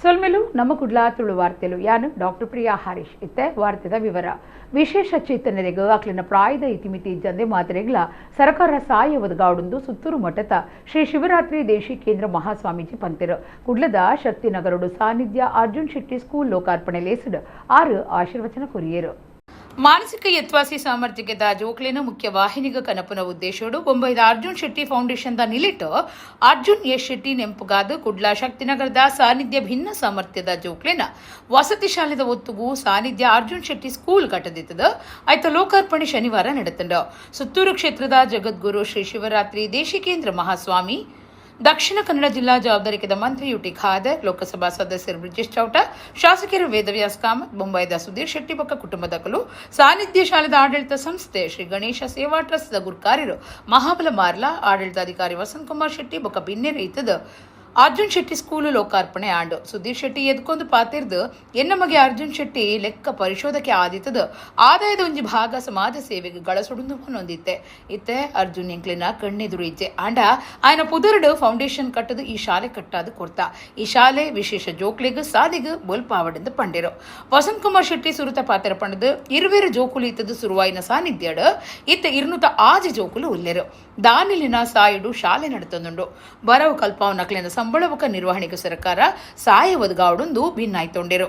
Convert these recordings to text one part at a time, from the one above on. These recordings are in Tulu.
ಸೊಲ್ಮೆಲು ನಮ್ಮ ಕುಡ್ಲ ತುಳು ವಾರ್ತೆಲು. ಯಾನು ಡಾಕ್ಟರ್ ಪ್ರಿಯಾ ಹರೀಶ್. ಇತ್ತೆ ವಾರ್ತೆದ ವಿವರ. ವಿಶೇಷ ಚೇತನರೆಗ್ ಅಕ್ಲಿನ ಪ್ರಾಯದ ಇತಿಮಿತಿ ಇಜ್ಜಂದೆ ಮಾತ್ರೆಗ್ಲ ಸರ್ಕಾರ ಸಾಯ ಒದಗಾವುಡುಂದು ಸುತ್ತೂರು ಮಠದ ಶ್ರೀ ಶಿವರಾತ್ರಿ ದೇಶಿಕೇಂದ್ರ ಮಹಾಸ್ವಾಮೀಜಿ ಪಂತೆರು. ಕುಡ್ಲದ ಶಕ್ತಿನಗರಡು ಸಾನ್ನಿಧ್ಯ ಅರ್ಜುನ್ ಶೆಟ್ಟಿ ಸ್ಕೂಲ್ ಲೋಕಾರ್ಪಣೆ ಲೇಸ್ಡ್ ಆರು ಆಶೀರ್ವಚನ ಕೊರಿಯೆರು. ಮಾನಸಿಕ ಯತ್ವಾಸಿ ಸಾಮರ್ಥ್ಯದ ಜೋಕ್ಲೆನ ಮುಖ್ಯ ವಾಹಿನಿಗ ಕನಪುನ ಉದ್ದೇಶೋಡು ಬೊಂಬೈದ ಅರ್ಜುನ್ ಶೆಟ್ಟಿ ಫೌಂಡೇಶನ್ the ನಿಲಿಟ್ ಅರ್ಜುನ್ ಎಸ್ ಶೆಟ್ಟಿ ನೆಂಪುಗಾದ್ ಕುಡ್ಲ ಶಕ್ತಿನಗರದ ಸಾನ್ನಿಧ್ಯ ಭಿನ್ನ ಸಾಮರ್ಥ್ಯದ ಜೋಕ್ಲೆನ ವಸತಿ ಶಾಲೆದ ಒತ್ತುಗು ಸಾನ್ನಿಧ್ಯ ಅರ್ಜುನ್ ಶೆಟ್ಟಿ ಸ್ಕೂಲ್ ಕಟ್ಟದಿತ್ತದ. ಆಯ್ತ ಲೋಕಾರ್ಪಣೆ ಶನಿವಾರ ನಡೆತಂಡ. ಸುತ್ತೂರು ಕ್ಷೇತ್ರದ ಜಗದ್ಗುರು ಶ್ರೀ ಶಿವರಾತ್ರಿ ದೇಶಿಕೇಂದ್ರ ಮಹಾಸ್ವಾಮಿ, ದಕ್ಷಿಣ ಕನ್ನಡ ಜಿಲ್ಲಾ ಜವಾಬ್ದಾರಿಕೆದ ಮಂತ್ರಿ ಯುಟಿ ಖಾದರ್, ಲೋಕಸಭಾ ಸದಸ್ಯರು ಬ್ರಿಜೇಶ್ ಚೌಟ, ಶಾಸಕರು ವೇದವ್ಯಾಸ್ ಕಾಮತ್, ಬೊಂಬೈದ ಸುಧೀರ್ ಶೆಟ್ಟಿ ಬೊಕ್ಕ ಕುಟುಂಬದಕಲು, ಸಾನ್ನಿಧ್ಯ ಶಾಲೆದ ಆಡಳಿತ ಸಂಸ್ಥೆ ಶ್ರೀ ಗಣೇಶ ಸೇವಾ ಟ್ರಸ್ಟ್ ಗುರ್ಕಾರ್ಯರು ಮಹಾಬಲ ಮಾರ್ಲಾ, ಆಡಳಿತಾಧಿಕಾರಿ ವಸಂತ್ ಕುಮಾರ್ ಶೆಟ್ಟಿ ಬೊಕ್ಕ ಬಿನ್ನೆರ್ ಇತ್ತದ ಅರ್ಜುನ್ ಶೆಟ್ಟಿ ಸ್ಕೂಲ್ ಲೋಕಾರ್ಪಣೆ ಆಂಡು. ಸುಧೀರ್ ಶೆಟ್ಟಿ ಎದ್ಕೊಂದು ಪಾತಿರ್ದು, ಎನ್ನ ಮಗೆ ಅರ್ಜುನ್ ಶೆಟ್ಟಿ ಲೆಕ್ಕ ಪರಿಶೋಧಕೆ ಆದಿತ್ತದ ಆದಾಯದ ಒಂಜಿ ಭಾಗ ಸಮಾಜ ಸೇವೆಗೆ ಗಳಸುಡುಂದು ಪನೊಂದಿತ್ತೆ. ಇತ್ತೆ ಅರ್ಜುನ್ ಎಂಕ್ಲಿನ ಕಣ್ಣೆದುರು ಇಜ್ಜೆ. ಆಂಡ ಆಯನ ಪುದರ್ಡ್ ಫೌಂಡೇಶನ್ ಕಟ್ಟದು ಈ ಶಾಲೆ ಕಟ್ಟಾದು ಕೊರ್ತ. ಈ ಶಾಲೆ ವಿಶೇಷ ಜೋಕ್ಲೆಗ್ ಸಾದಿಗ್ ಬೊಲ್ಪಾವಡೆಂದು ಪಂಡಿರು. ವಸಂತ್ ಕುಮಾರ್ ಶೆಟ್ಟಿ ಸುರುತ ಪಾತ್ರ ಪಂಡದು, ಇರುವೆರು ಜೋಕುಲು ಇತ್ತದು ಸುರುವಾಯಿನ ಸಾನ್ನಿಧ್ಯಡ್ ಇತ್ತೆ 206 ಜೋಕುಲು ಉಲ್ಲೆರು. ದಾನಿಲಿನ ಸಾಯಿಡು ಶಾಲೆ ನಡತೊಂದುಂಡು. ಬರವು ಕಲ್ಪಾವ್ ನಕ್ಲಿನ ಸಂಬಳ ಬೊಕ್ಕ ನಿರ್ವಹಣೆಗೆ ಸರ್ಕಾರ ಸಾಯ ಒದಗಾವಡುಂದು ಭಿನ್ನಾಯ್ತೊಂಡಿರು.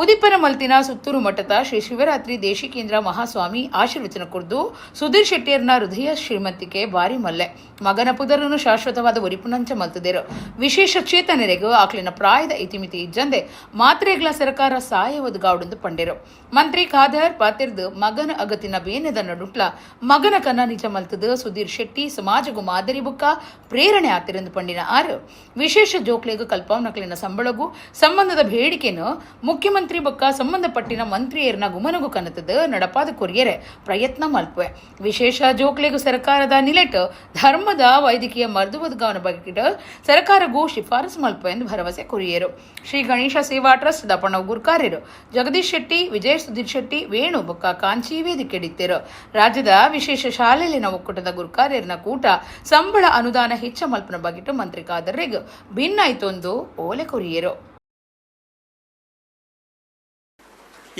ಉದಿಪನ ಮಲ್ತಿನ ಸುತ್ತೂರು ಮಠದ ಶ್ರೀ ಶಿವರಾತ್ರಿ ದೇಶಿಕೇಂದ್ರ ಮಹಾಸ್ವಾಮಿ ಆಶೀರ್ವಚನ ಕುರ್ದು, ಸುಧೀರ್ ಶೆಟ್ಟಿಯರ್ನ ಹೃದಯ ಶ್ರೀಮಂತಿಕೆ ಬಾರಿ ಮಲ್ಲೆ. ಮಗನ ಪುದರನ್ನು ಶಾಶ್ವತವಾದ ಒರಿಪುನಂಚ ಮಲ್ತದಿರು. ವಿಶೇಷ ಚೇತನರೆಗೂ ಆಕ್ಲಿನ ಪ್ರಾಯದ ಇತಿಮಿತಿ ಇಜ್ಜಂದೆ ಮಾತ್ರೆಗಳ ಸರ್ಕಾರ ಸಾಯ ಒದಗಾವಡೆಂದು ಪಂಡಿರು. ಮಂತ್ರಿ ಖಾದರ್ ಪಾತಿರ್ದು, ಮಗನ ಅಗತಿನ ಬೇನೆದ ನಡುಟ್ಲ ಮಗನ ಕನ ನಿಜ ಮಲ್ತದು ಸುಧೀರ್ ಶೆಟ್ಟಿ ಸಮಾಜಗೂ ಮಾದರಿ ಬುಕ್ಕ ಪ್ರೇರಣೆ ಆತಿರೆಂದು ಪಂಡಿನ ಆರು, ವಿಶೇಷ ಜೋಕ್ಲೆಗು ಕಲ್ಪಾವನಕ್ಲಿನ ಸಂಬಳಗೂ ಸಂಬಂಧದ ಬೇಡಿಕೆನು ಮುಖ್ಯಮಂತ್ರಿ ಬೊಕ್ಕ ಸಂಬಂಧಪಟ್ಟಿನ ಮಂತ್ರಿಯರ್ನ ಗುಮನಗು ಕನತದ ನಡಪಾದ ಕೊರಿಯರೆ ಪ್ರಯತ್ನ ಮಲ್ಪುವೆ. ವಿಶೇಷ ಜೋಕ್ಲೆಗು ಸರ್ಕಾರದ ನಿಲೆಟ್ ಧರ್ಮದ ವೈದ್ಯಕೀಯ ಮರ್ದು ಒದಗಾವನ ಬಗ್ಗೆ ಸರ್ಕಾರಗೂ ಶಿಫಾರಸು ಮಲ್ಪುವೆ ಎಂದು ಭರವಸೆ ಕೊರಿಯರು. ಶ್ರೀ ಗಣೇಶ ಸೇವಾ ಟ್ರಸ್ಟ್ ದಪಣ ಗುರ್ಕಾರ್ಯರು ಜಗದೀಶ್ ಶೆಟ್ಟಿ, ವಿಜಯ್ ಸುಧೀರ್ ಶೆಟ್ಟಿ, ವೇಣು ಬೊಕ್ಕ ಕಾಂಚಿ ವೇದಿಕೆಡಿತ್ತರು. ರಾಜ್ಯದ ವಿಶೇಷ ಶಾಲೆಯಲ್ಲಿನ ಒಕ್ಕೂಟದ ಗುರ್ಕಾರ್ಯರ್ನ ಕೂಟ ಸಂಬಳ ಅನುದಾನ ಹೆಚ್ಚ ಮಲ್ಪನ ಬಗೆಟ್ ಮಂತ್ರಿ ಖಾದರ್ರೆಗ್ ಭಿನ್ನಾಯ್ತೊಂದು ಓಲೆ ಕೊರಿಯರು.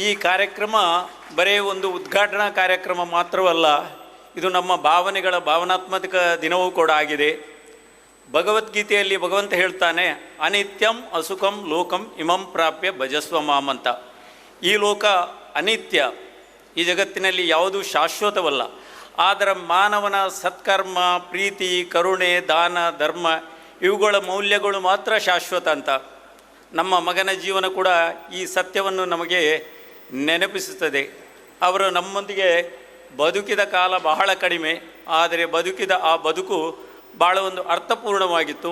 ಈ ಕಾರ್ಯಕ್ರಮ ಬರೇ ಒಂದು ಉದ್ಘಾಟನಾ ಕಾರ್ಯಕ್ರಮ ಮಾತ್ರವಲ್ಲ, ಇದು ನಮ್ಮ ಭಾವನೆಗಳ ಭಾವನಾತ್ಮಕ ದಿನವೂ ಕೂಡ ಆಗಿದೆ. ಭಗವದ್ಗೀತೆಯಲ್ಲಿ ಭಗವಂತ ಹೇಳ್ತಾನೆ, ಅನಿತ್ಯಂ ಅಸುಖಂ ಲೋಕಂ ಇಮಂ ಪ್ರಾಪ್ಯ ಭಜಸ್ವ ಮಾಂ ಅಂತ. ಈ ಲೋಕ ಅನಿತ್ಯ, ಈ ಜಗತ್ತಿನಲ್ಲಿ ಯಾವುದೂ ಶಾಶ್ವತವಲ್ಲ. ಆದರೆ ಮಾನವನ ಸತ್ಕರ್ಮ, ಪ್ರೀತಿ, ಕರುಣೆ, ದಾನ, ಧರ್ಮ ಇವುಗಳ ಮೌಲ್ಯಗಳು ಮಾತ್ರ ಶಾಶ್ವತ ಅಂತ. ನಮ್ಮ ಮಗನ ಜೀವನ ಕೂಡ ಈ ಸತ್ಯವನ್ನು ನಮಗೆ ನೆನಪಿಸುತ್ತದೆ. ಅವರು ನಮ್ಮೊಂದಿಗೆ ಬದುಕಿದ ಕಾಲ ಬಹಳ ಕಡಿಮೆ, ಆದರೆ ಬದುಕಿದ ಆ ಬದುಕು ಭಾಳ ಒಂದು ಅರ್ಥಪೂರ್ಣವಾಗಿತ್ತು.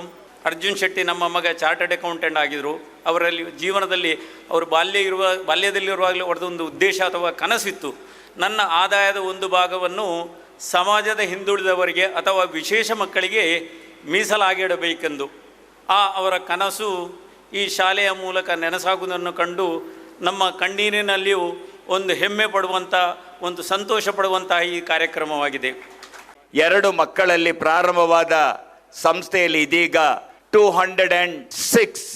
ಅರ್ಜುನ್ ಶೆಟ್ಟಿ ನಮ್ಮ ಮಗ ಚಾರ್ಟರ್ಡ್ ಅಕೌಂಟೆಂಟ್ ಆಗಿದ್ದರು. ಅವರಲ್ಲಿ ಜೀವನದಲ್ಲಿ ಅವರು ಬಾಲ್ಯದಲ್ಲಿರುವಾಗಲೇ ಅವರದೊಂದು ಉದ್ದೇಶ ಅಥವಾ ಕನಸಿತ್ತು, ನನ್ನ ಆದಾಯದ ಒಂದು ಭಾಗವನ್ನು ಸಮಾಜದ ಹಿಂದುಳಿದವರಿಗೆ ಅಥವಾ ವಿಶೇಷ ಮಕ್ಕಳಿಗೆ ಮೀಸಲಾಗಿಡಬೇಕೆಂದು. ಆ ಅವರ ಕನಸು ಈ ಶಾಲೆಯ ಮೂಲಕ ನನಸಾಗುವುದನ್ನು ಕಂಡು ನಮ್ಮ ಕಣ್ಣೀರಿನಲ್ಲಿಯೂ ಒಂದು ಹೆಮ್ಮೆ ಪಡುವಂಥ, ಒಂದು ಸಂತೋಷ ಪಡುವಂತಹ ಈ ಕಾರ್ಯಕ್ರಮವಾಗಿದೆ. 2 ಮಕ್ಕಳಲ್ಲಿ ಪ್ರಾರಂಭವಾದ ಸಂಸ್ಥೆಯಲ್ಲಿ ಇದೀಗ 206,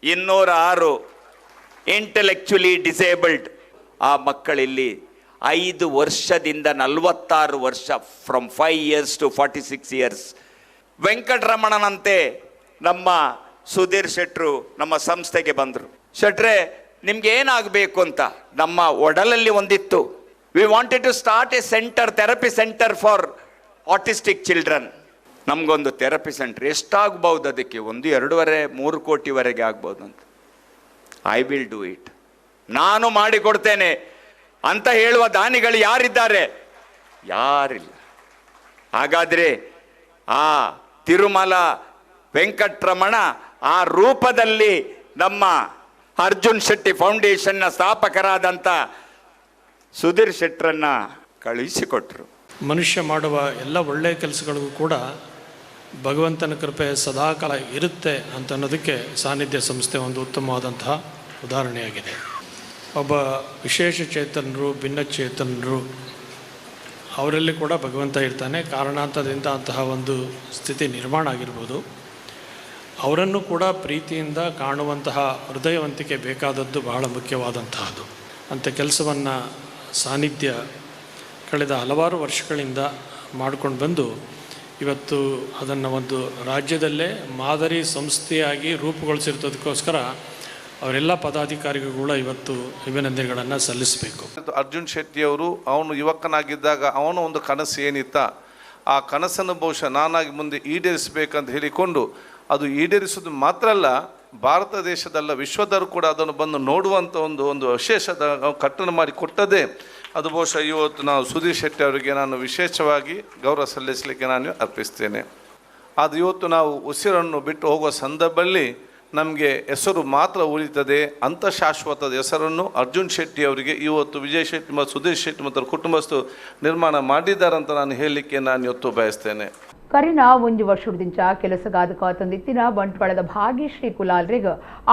206 ಇಂಟೆಲೆಕ್ಚುಲಿ ಡಿಸೇಬಲ್ಡ್ ಆ ಮಕ್ಕಳಿಲ್ಲಿ 5 ವರ್ಷದಿಂದ 46 ವರ್ಷ, from 5 years to 46 years. ವೆಂಕಟರಮಣನಂತೆ ನಮ್ಮ ಸುಧೀರ್ ಶೆಟ್ರು ನಮ್ಮ ಸಂಸ್ಥೆಗೆ ಬಂದರು. ಶೆಟ್ರೆ, ನಿಮ್ಗೆ ಏನಾಗಬೇಕು ಅಂತ ನಮ್ಮ ಒಡಲಲ್ಲಿ ಒಂದಿತ್ತು. We wanted to start a centre, therapy centre for autistic children. ನಮಗೊಂದು ಥೆರಪಿ ಸೆಂಟರ್ ಎಷ್ಟಾಗ್ಬೋದು? ಅದಕ್ಕೆ ಒಂದು 2.5-3 ಕೋಟಿವರೆಗೆ ಆಗ್ಬೋದು ಅಂತ. I will do it, ನಾನು ಮಾಡಿಕೊಡ್ತೇನೆ ಅಂತ ಹೇಳುವ ದಾನಿಗಳು ಯಾರಿದ್ದಾರೆ? ಯಾರಿಲ್ಲ. ಹಾಗಾದರೆ ಆ ತಿರುಮಲ ವೆಂಕಟರಮಣ ಆ ರೂಪದಲ್ಲಿ ನಮ್ಮ ಅರ್ಜುನ್ ಶೆಟ್ಟಿ ಫೌಂಡೇಶನ್ನ ಸ್ಥಾಪಕರಾದಂಥ ಸುಧೀರ್ ಶೆಟ್ಟರನ್ನ ಕಳುಹಿಸಿಕೊಟ್ರು. ಮನುಷ್ಯ ಮಾಡುವ ಎಲ್ಲ ಒಳ್ಳೆಯ ಕೆಲಸಗಳಿಗೂ ಕೂಡ ಭಗವಂತನ ಕೃಪೆ ಸದಾಕಾಲ ಇರುತ್ತೆ ಅಂತ ಅನ್ನೋದಕ್ಕೆ ಸಾನ್ನಿಧ್ಯ ಸಂಸ್ಥೆ ಒಂದು ಉತ್ತಮವಾದಂತಹ ಉದಾಹರಣೆಯಾಗಿದೆ. ಒಬ್ಬ ವಿಶೇಷ ಚೇತನರು, ಭಿನ್ನಚೇತನರು, ಅವರಲ್ಲಿ ಕೂಡ ಭಗವಂತ ಇರ್ತಾನೆ. ಕಾರಣಾಂತರದಿಂದ ಅಂತಹ ಒಂದು ಸ್ಥಿತಿ ನಿರ್ಮಾಣ ಆಗಿರ್ಬೋದು. ಅವರನ್ನು ಕೂಡ ಪ್ರೀತಿಯಿಂದ ಕಾಣುವಂತಹ ಹೃದಯವಂತಿಕೆ ಬೇಕಾದದ್ದು ಬಹಳ ಮುಖ್ಯವಾದಂತಹದ್ದು. ಅಂಥ ಕೆಲಸವನ್ನು ಸಾನ್ನಿಧ್ಯ ಕಳೆದ ಹಲವಾರು ವರ್ಷಗಳಿಂದ ಮಾಡಿಕೊಂಡು ಬಂದು ಇವತ್ತು ಅದನ್ನು ಒಂದು ರಾಜ್ಯದಲ್ಲೇ ಮಾದರಿ ಸಂಸ್ಥೆಯಾಗಿ ರೂಪುಗೊಳಿಸಿರೋದಕ್ಕೋಸ್ಕರ ಅವರೆಲ್ಲ ಪದಾಧಿಕಾರಿಗಳು ಇವತ್ತು ಅಭಿನಂದನೆಗಳನ್ನು ಸಲ್ಲಿಸಬೇಕು. ಅರ್ಜುನ್ ಶೆಟ್ಟಿಯವರು ಅವನು ಯುವಕನಾಗಿದ್ದಾಗ ಅವನ ಒಂದು ಕನಸು ಏನಿತ್ತ ಆ ಕನಸನ್ನು ಬಹುಶಃ ನಾನಾಗಿ ಮುಂದೆ ಈಡೇರಿಸಬೇಕಂತ ಹೇಳಿಕೊಂಡು ಅದು ಈಡೇರಿಸೋದು ಮಾತ್ರ ಅಲ್ಲ, ಭಾರತ ದೇಶದಲ್ಲ ವಿಶ್ವದವರು ಕೂಡ ಅದನ್ನು ಬಂದು ನೋಡುವಂಥ ಒಂದು ಒಂದು ವಿಶೇಷದ ಕಟ್ಟಡ ಮಾಡಿ ಕೊಟ್ಟದೇ ಅದು ಬಹುಶಃ ಇವತ್ತು ನಾವು ಸುಧೀರ್ ಶೆಟ್ಟಿ ಅವರಿಗೆ ನಾನು ವಿಶೇಷವಾಗಿ ಗೌರವ ಸಲ್ಲಿಸಲಿಕ್ಕೆ ನಾನು ಅರ್ಪಿಸ್ತೇನೆ. ಅದು ಇವತ್ತು ನಾವು ಉಸಿರನ್ನು ಬಿಟ್ಟು ಹೋಗುವ ಸಂದರ್ಭದಲ್ಲಿ ನಮಗೆ ಹೆಸರು ಮಾತ್ರ ಉಳಿತದೆ. ಅಂಥ ಶಾಶ್ವತದ ಹೆಸರನ್ನು ಅರ್ಜುನ್ ಶೆಟ್ಟಿ ಅವರಿಗೆ ಇವತ್ತು ವಿಜಯ್ ಶೆಟ್ಟಿ ಮತ್ತು ಸುಧೀರ್ ಶೆಟ್ಟಿ ಮತ್ತು ಅವರ ಕುಟುಂಬಸ್ಥರು ನಿರ್ಮಾಣ ಮಾಡಿದ್ದಾರಂತ ನಾನು ಹೇಳಲಿಕ್ಕೆ ನಾನು ಇವತ್ತು ಬಯಸ್ತೇನೆ. ಕರಿನ ಒಂಜಿ ವರ್ಷದಿಂಚ ಕೆಲಸಗಾದ ಕಾತಂದಿತ್ತಿನ ಬಂಟ್ವಾಳದ ಭಾಗ್ಯಶ್ರೀ ಕುಲಾಲ್ರಿಗ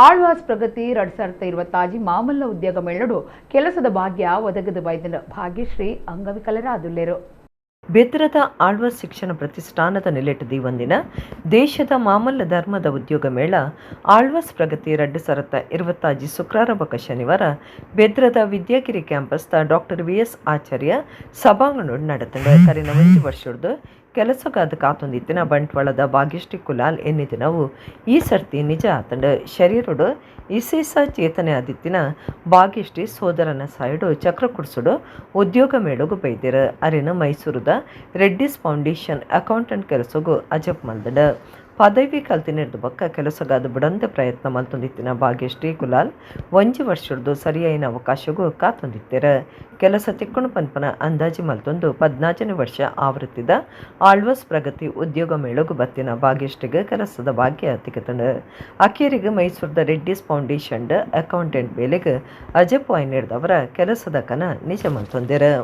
ಆಳ್ವಾಸ್ ಪ್ರಗತಿ 2025 ಮಾಮಲ್ಲ ಉದ್ಯೋಗ ಮೇಳಡು ಕೆಲಸದ ಭಾಗ್ಯ ಒದಗದು ಬೈದನ ಭಾಗ್ಯಶ್ರೀ ಅಂಗವಿಕಲರಾದುಲ್ಲೇರು. ಬೆದ್ರದ ಆಳ್ವಾಸ್ ಶಿಕ್ಷಣ ಪ್ರತಿಷ್ಠಾನದ ನಿಲೆಟ್ ದೀವಂದಿನ ದೇಶದ ಮಾಮಲ್ಲ ಧರ್ಮದ ಉದ್ಯೋಗ ಮೇಳ ಆಳ್ವಾಸ್ ಪ್ರಗತಿ 2025 ಶುಕ್ರವಾರ ಬಕ ಶನಿವಾರ ಬೆದ್ರದ ವಿದ್ಯಾಗಿರಿ ಕ್ಯಾಂಪಸ್ದ ಡಾಕ್ಟರ್ ವಿ.ಎಸ್. ಆಚಾರ್ಯ ಸಭಾಂಗಣ ನಡೆತಂಡ. ಕರಿನ ಒಂಜಿ ವರ್ಷದ ಕೆಲಸಗಾದ ಕಾತೊಂದಿತ್ತಿನ ಬಂಟ್ವಾಳದ ಭಾಗ್ಯಶ್ರೀ ಕುಲಾಲ್ ಎನ್ನಿದಿನವು ಈ ಸರ್ತಿ ನಿಜ ಆತಂಡ. ಶರೀರಡು ಇಸೇಸ ಚೇತನೆ ಆದಿತ್ತಿನ ಭಾಗ್ಯಶ್ರೀ ಸೋದರನ ಸಾಯಿಡು ಚಕ್ರ ಕುಡ್ಸುಡು ಉದ್ಯೋಗ ಮೇಳಗು ಬೈದಿರ. ಅರಿನ ಮೈಸೂರುದ ರೆಡ್ಡಿಸ್ ಫೌಂಡೇಶನ್ ಅಕೌಂಟೆಂಟ್ ಕೆಲಸಗು ಅಜಪ್ ಮಲ್ದಡ. ಪದವಿ ಕಲ್ತಿನಿರ್ದು ಬಕ್ಕ ಕೆಲಸಗಾದ ಬುಡಂದ ಪ್ರಯತ್ನ ಮಲ್ತೊಂದಿತ್ತಿನ ಭಾಗ್ಯಶ್ರೀ ಕುಲಾಲ್ ಒಂಜಿ ವರ್ಷದ್ದು ಸರಿಯಾಯಿನ ಅವಕಾಶಗೂ ಕಾತೊಂದಿತ್ತೆರ. ಕೆಲಸ ತಿಕ್ಕುಣು ಪನ್ಪನ ಅಂದಾಜಿ ಮಲ್ತೊಂದು 14ನೇ ವರ್ಷ ಆವೃತ್ತಿದ ಆಳ್ವಾಸ್ ಪ್ರಗತಿ ಉದ್ಯೋಗ ಮೇಳಗು ಬತ್ತಿನ ಭಾಗ್ಯಶ್ರೀಗೆ ಕೆಲಸದ ಭಾಗ್ಯ ತಿಕ್ಕತಂಡ. ಅಕೇರಿಗೆ ಮೈಸೂರದ ರೆಡ್ಡಿಸ್ ಫೌಂಡೇಶನ್ ಅಕೌಂಟೆಂಟ್ ಬೇಲೆಗೆ ಅಜಪ್ ವಾಯ್ನಿಡ್ದವರ ಕೆಲಸದ ಕನ ನಿಜ ಮಲ್ತೊಂದಿರ.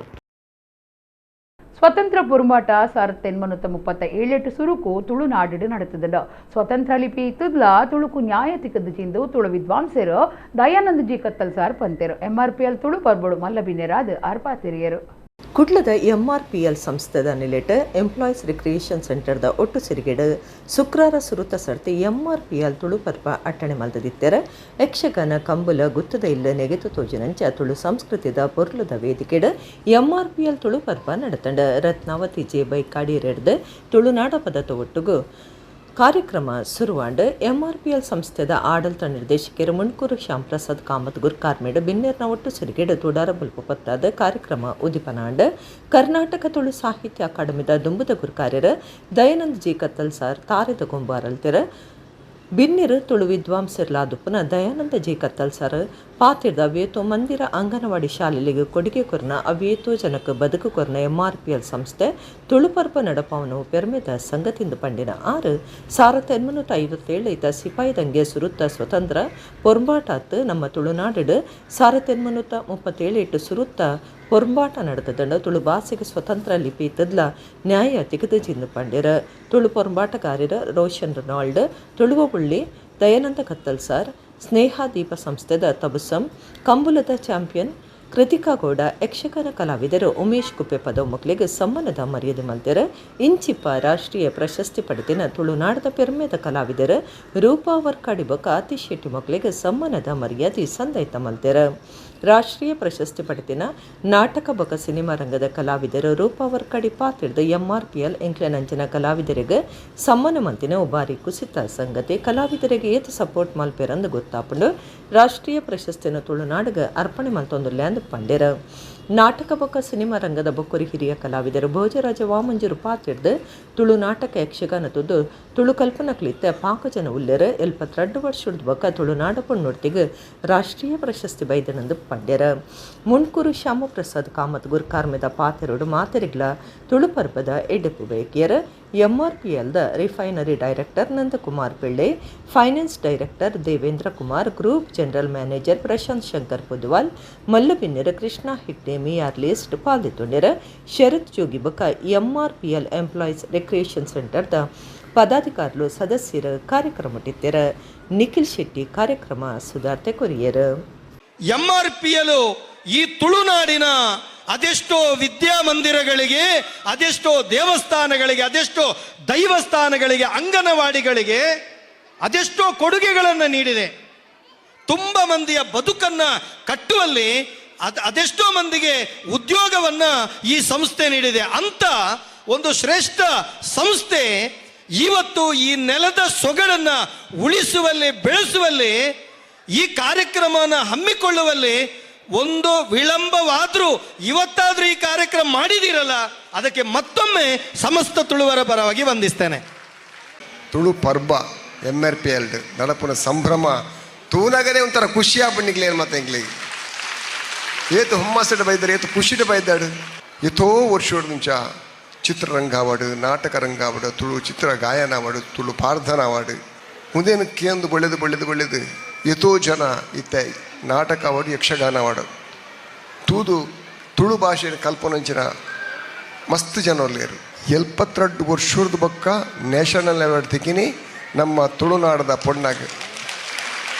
ಸ್ವತಂತ್ರ ಪೊರುಂಬಾಟ 1837 ಸುರುಕು ತುಳುನಾಡು ನಡೆತದ. ಸ್ವತಂತ್ರ ಲಿಪಿ ಇತ್ತದ್ಲ ತುಳುಕು ನ್ಯಾಯ ತಿಕ್ಕದ ಚಿಂದು ತುಳು ವಿದ್ವಾಂಸರು ದಯಾನಂದ ಜಿ ಕತ್ತಲ್ ಸಾರ್ ಪಂತೆರು. ಎಂಆರ್ಪಿಎಲ್ ತುಳು ಪರ್ಬಳು ಮಲ್ಲಬಿನೆರಾದ ಅರ್ಪಾತಿರಿಯರು. ಕುಡ್ಲದ ಎಂಆರ್ಪಿಎಲ್ ಸಂಸ್ಥೆದ ನಿಲೆಟ್ ಎಂಪ್ಲಾಯೀಸ್ ರಿಕ್ರಿಯೇಷನ್ ಸೆಂಟರ್ದ ಒಟ್ಟು ಸಿರಿಗೆಡು ಶುಕ್ರಾರ ಸುರುತ ಸರ್ತಿ ಎಂಆರ್ಪಿಎಲ್ ತುಳು ಪರ್ಪ ಅಟ್ಟಣೆ ಮಲ್ದದಿತ್ತೆರ. ಯಕ್ಷಗಾನ ಕಂಬುಲ ಗುತ್ತದ ಇಲ್ಲ ನೆಗೆತು ತೋಜಿನಂಚ ತುಳು ಸಂಸ್ಕೃತಿದ ಪೊರ್ಲುದ ವೇದಿಕೆಡು ಎಂಆರ್ಪಿಎಲ್ ತುಳು ಪರ್ಪ ನಡತಂಡ. ರತ್ನಾವತಿ ಜೆ ಬೈ ಕಾಡಿರೆಡ್ದು ತುಳುನಾಡ ಪದತ ಒಟ್ಟುಗು ಕಾರ್ಯಕ್ರಮ ಸುರುವಾಂಡ್. ಎಂಆರ್ಪಿಎಲ್ ಸಂಸ್ಥೆದ ಆಡಳಿತ ನಿರ್ದೇಶಕರು ಮುಣ್ಕೂರು ಶ್ಯಾಂಪ್ರಸಾದ್ ಕಾಮತ್ ಗುರ್ಕಾರ್ಮೇಡು ಬಿನ್ನೇರ್ನ ಒಟ್ಟು ಸಿರಿಗೆಡು ತುಡಾರ ಬುಲ್ಪು ಪತ್ತಾದ ಕಾರ್ಯಕ್ರಮ ಉದಿಪನಾಂಡ್. ಕರ್ನಾಟಕ ತುಳು ಸಾಹಿತ್ಯ ಅಕಾಡೆಮಿದ ದುಂಬುದ ಗುರ್ಕಾರ್ಯರು ದಯಾನಂದ ಜಿ ಕತ್ತಲ್ ಸಾರ್ ತಾರೆದ ಗೊಂಬಾರಲ್ತಿರ. ಬಿನ್ನಿರು ತುಳು ವಿದ್ವಾಂಸರ್ಲಾದುಪ್ಪನ ದಯಾನಂದ ಜಿ ಕತ್ತಲ್ ಸರ್ ಪಾತಿರ್ದ ಅವೇತೋ ಮಂದಿರ ಅಂಗನವಾಡಿ ಶಾಲೆಗೆ ಕೊಡುಗೆ ಕೊರ್ನ ಅವೇತೋ ಜನಕ್ಕೆ ಬದುಕು ಕೊರ್ನ ಎಂಆರ್ಪಿಎಲ್ ಸಂಸ್ಥೆ ತುಳುಪರ್ಪ ನಡಪಾವನು ಪೆರ್ಮೆದ ಸಂಗತಿಂದು ಪಂಡಿನ 6 1857 ಇತ ಸಿಪಾಯಿದಂಗೆ ಸುರುತ್ತ ಸ್ವತಂತ್ರ ಪೊರ್ಂಬಾಟಾತ್ ನಮ್ಮ ತುಳುನಾಡು 1837 ಇಟ್ಟು ಸುರುತ್ತ ಪೊರ್ಂಬಾಟ ನಡೆದದಂಡ ತುಳು ಭಾಷೆಗೆ ಸ್ವತಂತ್ರ ಲಿಪಿ ತದ್ಲ ನ್ಯಾಯ ತಿಗದಜಿಂದು ಪಂಡಿರ. ತುಳು ಪೊರ್ಂಬಾಟಗಾರರ ರೋಷನ್ ರೊನಾಲ್ಡ್, ತುಳುವ ಪುಳ್ಳಿ ದಯಾನಂದ ಕತ್ತಲ್ ಸರ್, ಸ್ನೇಹ ದೀಪ ಸಂಸ್ಥೆದ ತಬುಸಂ, ಕಂಬುಲದ ಚಾಂಪಿಯನ್ ಕೃತಿಕಾ ಗೌಡ, ಯಕ್ಷಗಾನ ಕಲಾವಿದರು ಉಮೇಶ್ ಕುಪ್ಪೆ ಪದವು ಮಕ್ಕಳಿಗೆ ಸಮ್ಮಾನದ ಮರ್ಯಾದೆ ಮಲ್ತೆರ. ಇಂಚಿಪ್ಪ ರಾಷ್ಟ್ರೀಯ ಪ್ರಶಸ್ತಿ ಪಡೆದಿನ ತುಳುನಾಡದ ಪೆರ್ಮೆದ ಕಲಾವಿದರು ರೂಪಾ ವರ್ಕಾಡಿ ಬೊಕ್ಕ ಅತಿ ಶೆಟ್ಟಿ ಮಕ್ಕಳಿಗೆ ಸಮ್ಮಾನದ ಮರ್ಯಾದೆ ಸಂದೈತ ಮಲ್ತೆರ. ರಾಷ್ಟ್ರೀಯ ಪ್ರಶಸ್ತಿ ಪಡೆದಿನ ನಾಟಕ ಬೊಕ್ಕ ಸಿನಿಮಾ ರಂಗದ ಕಲಾವಿದರು ರೂಪಾ ವರ್ಕಾಡಿ ಪಾತಿರ್ದ ಎಂಆರ್ಪಿಎಲ್ ಎಂಕ್ಲೆನಂಚಿನ ಕಲಾವಿದರಿಗೆ ಸಮ್ಮಾನ ಮಲ್ತಿನ ಬಾರಿ ಕುಸಿತ ಸಂಗತಿ. ಕಲಾವಿದರಿಗೆ ಏತ ಸಪೋರ್ಟ್ ಮಲ್ಪೆರಂದು ಗೊತ್ತಾಪುಂಡು. ರಾಷ್ಟ್ರೀಯ ಪ್ರಶಸ್ತಿಯನ್ನು ತುಳುನಾಡಿಗೆ ಅರ್ಪಣೆ ಮಲ್ತೊಂದುಲ್ಯಾಂದು ಪಂಡೆರ. ನಾಟಕ ಬೊಕ್ಕ ಸಿನಿಮಾ ರಂಗದ ಬೊಕ್ಕುರಿ ಹಿರಿಯ ಕಲಾವಿದರು ಭೋಜರಾಜ ವಾಮಂಜೂರು ಪಾತಿರ್ದು ತುಳು ನಾಟಕ ಯಕ್ಷಗಾನ ತುದು ತುಳು ಕಲ್ಪನಾ ಕ್ಲಿತ್ತ ಪಾಕ ಜನ ಉಲ್ಲೆರ್. 72 ವರ್ಷದ ಬೊಕ್ಕ ತುಳುನಾಡ ಪೊಣ್ಣೊಡ್ತಿಗೆ ರಾಷ್ಟ್ರೀಯ ಪ್ರಶಸ್ತಿ ಬೈದನಂದು ಪಂಡ್ಯರ. ಮುಣ್ಕೂರು ಶ್ಯಾಮಪ್ರಸಾದ್ ಕಾಮತ್ ಗುರ್ಕಾರ್ಮೆದ ಪಾತೆರೋಡು ಮಾತೆರಿಗ್ಲ ತುಳು ಪರ್ಬದ ಎಡ್ಡೆಪ್ಪು ಬಯಕಿಯರ್. ಎಂಆರ್ಪಿಎಲ್ದ refinery director Nandakumar Pillai, finance director Devendra Kumar, group general manager Prashanth Shankar Poduval, ಮಲ್ಲಬಿನ್ನೆರ ಕೃಷ್ಣ ಹೆಗ್ಡೆ ಮಿಯಾರ್ ಲಿಸ್ಟ್ ಪಾಲ್ದಿತ್ತೊಂಡೆರ. ಶರತ್ ಜೋಗಿ ಬೊಕ್ಕ MRPL employees recreation ಸೆಂಟರ್ದ ಪದಾಧಿಕಾರಿಗಳು ಸದಸ್ಯರ ಕಾರ್ಯಕ್ರಮ ನಿಖಿಲ್ ಶೆಟ್ಟಿ ಕಾರ್ಯಕ್ರಮ ಸುಧಾರ್ತೆ ಕೊರಿಯರ್. ಎಂಆರ್ಪಿಎಲ್ ಈ ತುಳುನಾಡಿನ ಅದೆಷ್ಟೋ ವಿದ್ಯಾಮಂದಿರಗಳಿಗೆ, ಅದೆಷ್ಟೋ ದೇವಸ್ಥಾನಗಳಿಗೆ, ಅದೆಷ್ಟೋ ದೈವಸ್ಥಾನಗಳಿಗೆ, ಅಂಗನವಾಡಿಗಳಿಗೆ ಅದೆಷ್ಟೋ ಕೊಡುಗೆಗಳನ್ನು ನೀಡಿದೆ. ತುಂಬ ಮಂದಿಯ ಬದುಕನ್ನು ಕಟ್ಟುವಲ್ಲಿ ಅದೆಷ್ಟೋ ಮಂದಿಗೆ ಉದ್ಯೋಗವನ್ನು ಈ ಸಂಸ್ಥೆ ನೀಡಿದೆ. ಅಂತ ಒಂದು ಶ್ರೇಷ್ಠ ಸಂಸ್ಥೆ ಇವತ್ತು ಈ ನೆಲದ ಸೊಗಡನ್ನು ಉಳಿಸುವಲ್ಲಿ, ಬೆಳೆಸುವಲ್ಲಿ, ಈ ಕಾರ್ಯಕ್ರಮವನ್ನು ಹಮ್ಮಿಕೊಳ್ಳುವಲ್ಲಿ ಒಂದು ವಿಳಂಬವಾದರೂ ಇವತ್ತಾದರೂ ಈ ಕಾರ್ಯಕ್ರಮ ಮಾಡಿದಿರಲ್ಲ, ಅದಕ್ಕೆ ಮತ್ತೊಮ್ಮೆ ಸಮಸ್ತ ತುಳುವರ ಪರವಾಗಿ ವಂದಿಸ್ತೇನೆ. ತುಳು ಪರ್ಬ M R P L ನಡಪುನ ಸಂಭ್ರಮ ತೂನಗನೇ ಒಂಥರ ಖುಷಿಯ ಬಣ್ಣಿಗ್ಲೇನು ಮತ್ತೆ ಎಂಗ್ಲಿಗೆ ಏತು ಹುಮ್ಮಸ್ಸಡು ಬೈದಾರೆ, ಏತು ಖುಷಿಡು ಬೈದಾಡು. ಎತೋ ವರ್ಷ ಚಿತ್ರರಂಗ ಆವಾಡು, ನಾಟಕ ರಂಗ ಆವಾಡು, ತುಳು ಚಿತ್ರ ಗಾಯನ ಆವಾಡು, ತುಳು ಪ್ರಾರ್ಥನಾ ಆವಾಡು, ಮುಂದೇನು ಕೇಂದು ಬೊಳ್ಳೆದು ಬೊಳ್ಳೆದು ಬೊಳ್ಳೆದು ಎತೋ ಜನ ಇತ್ತ ನಾಟಕ ಆವಾಡು, ಯಕ್ಷಗಾನ ಆವಾಡು, ತೂದು ತುಳು ಭಾಷೆಯ ಕಲ್ಪನಂಚಿನ ಮಸ್ತ್ ಜನ ಒಲ್ಲೇರು. 72 ವರ್ಷದ ಬೊಕ್ಕ ನ್ಯಾಷನಲ್ ಅವಾರ್ಡ್ ತಿಕ್ಕಿನಿ ನಮ್ಮ ತುಳುನಾಡದ ಪೊಣ್ಣಾಗ.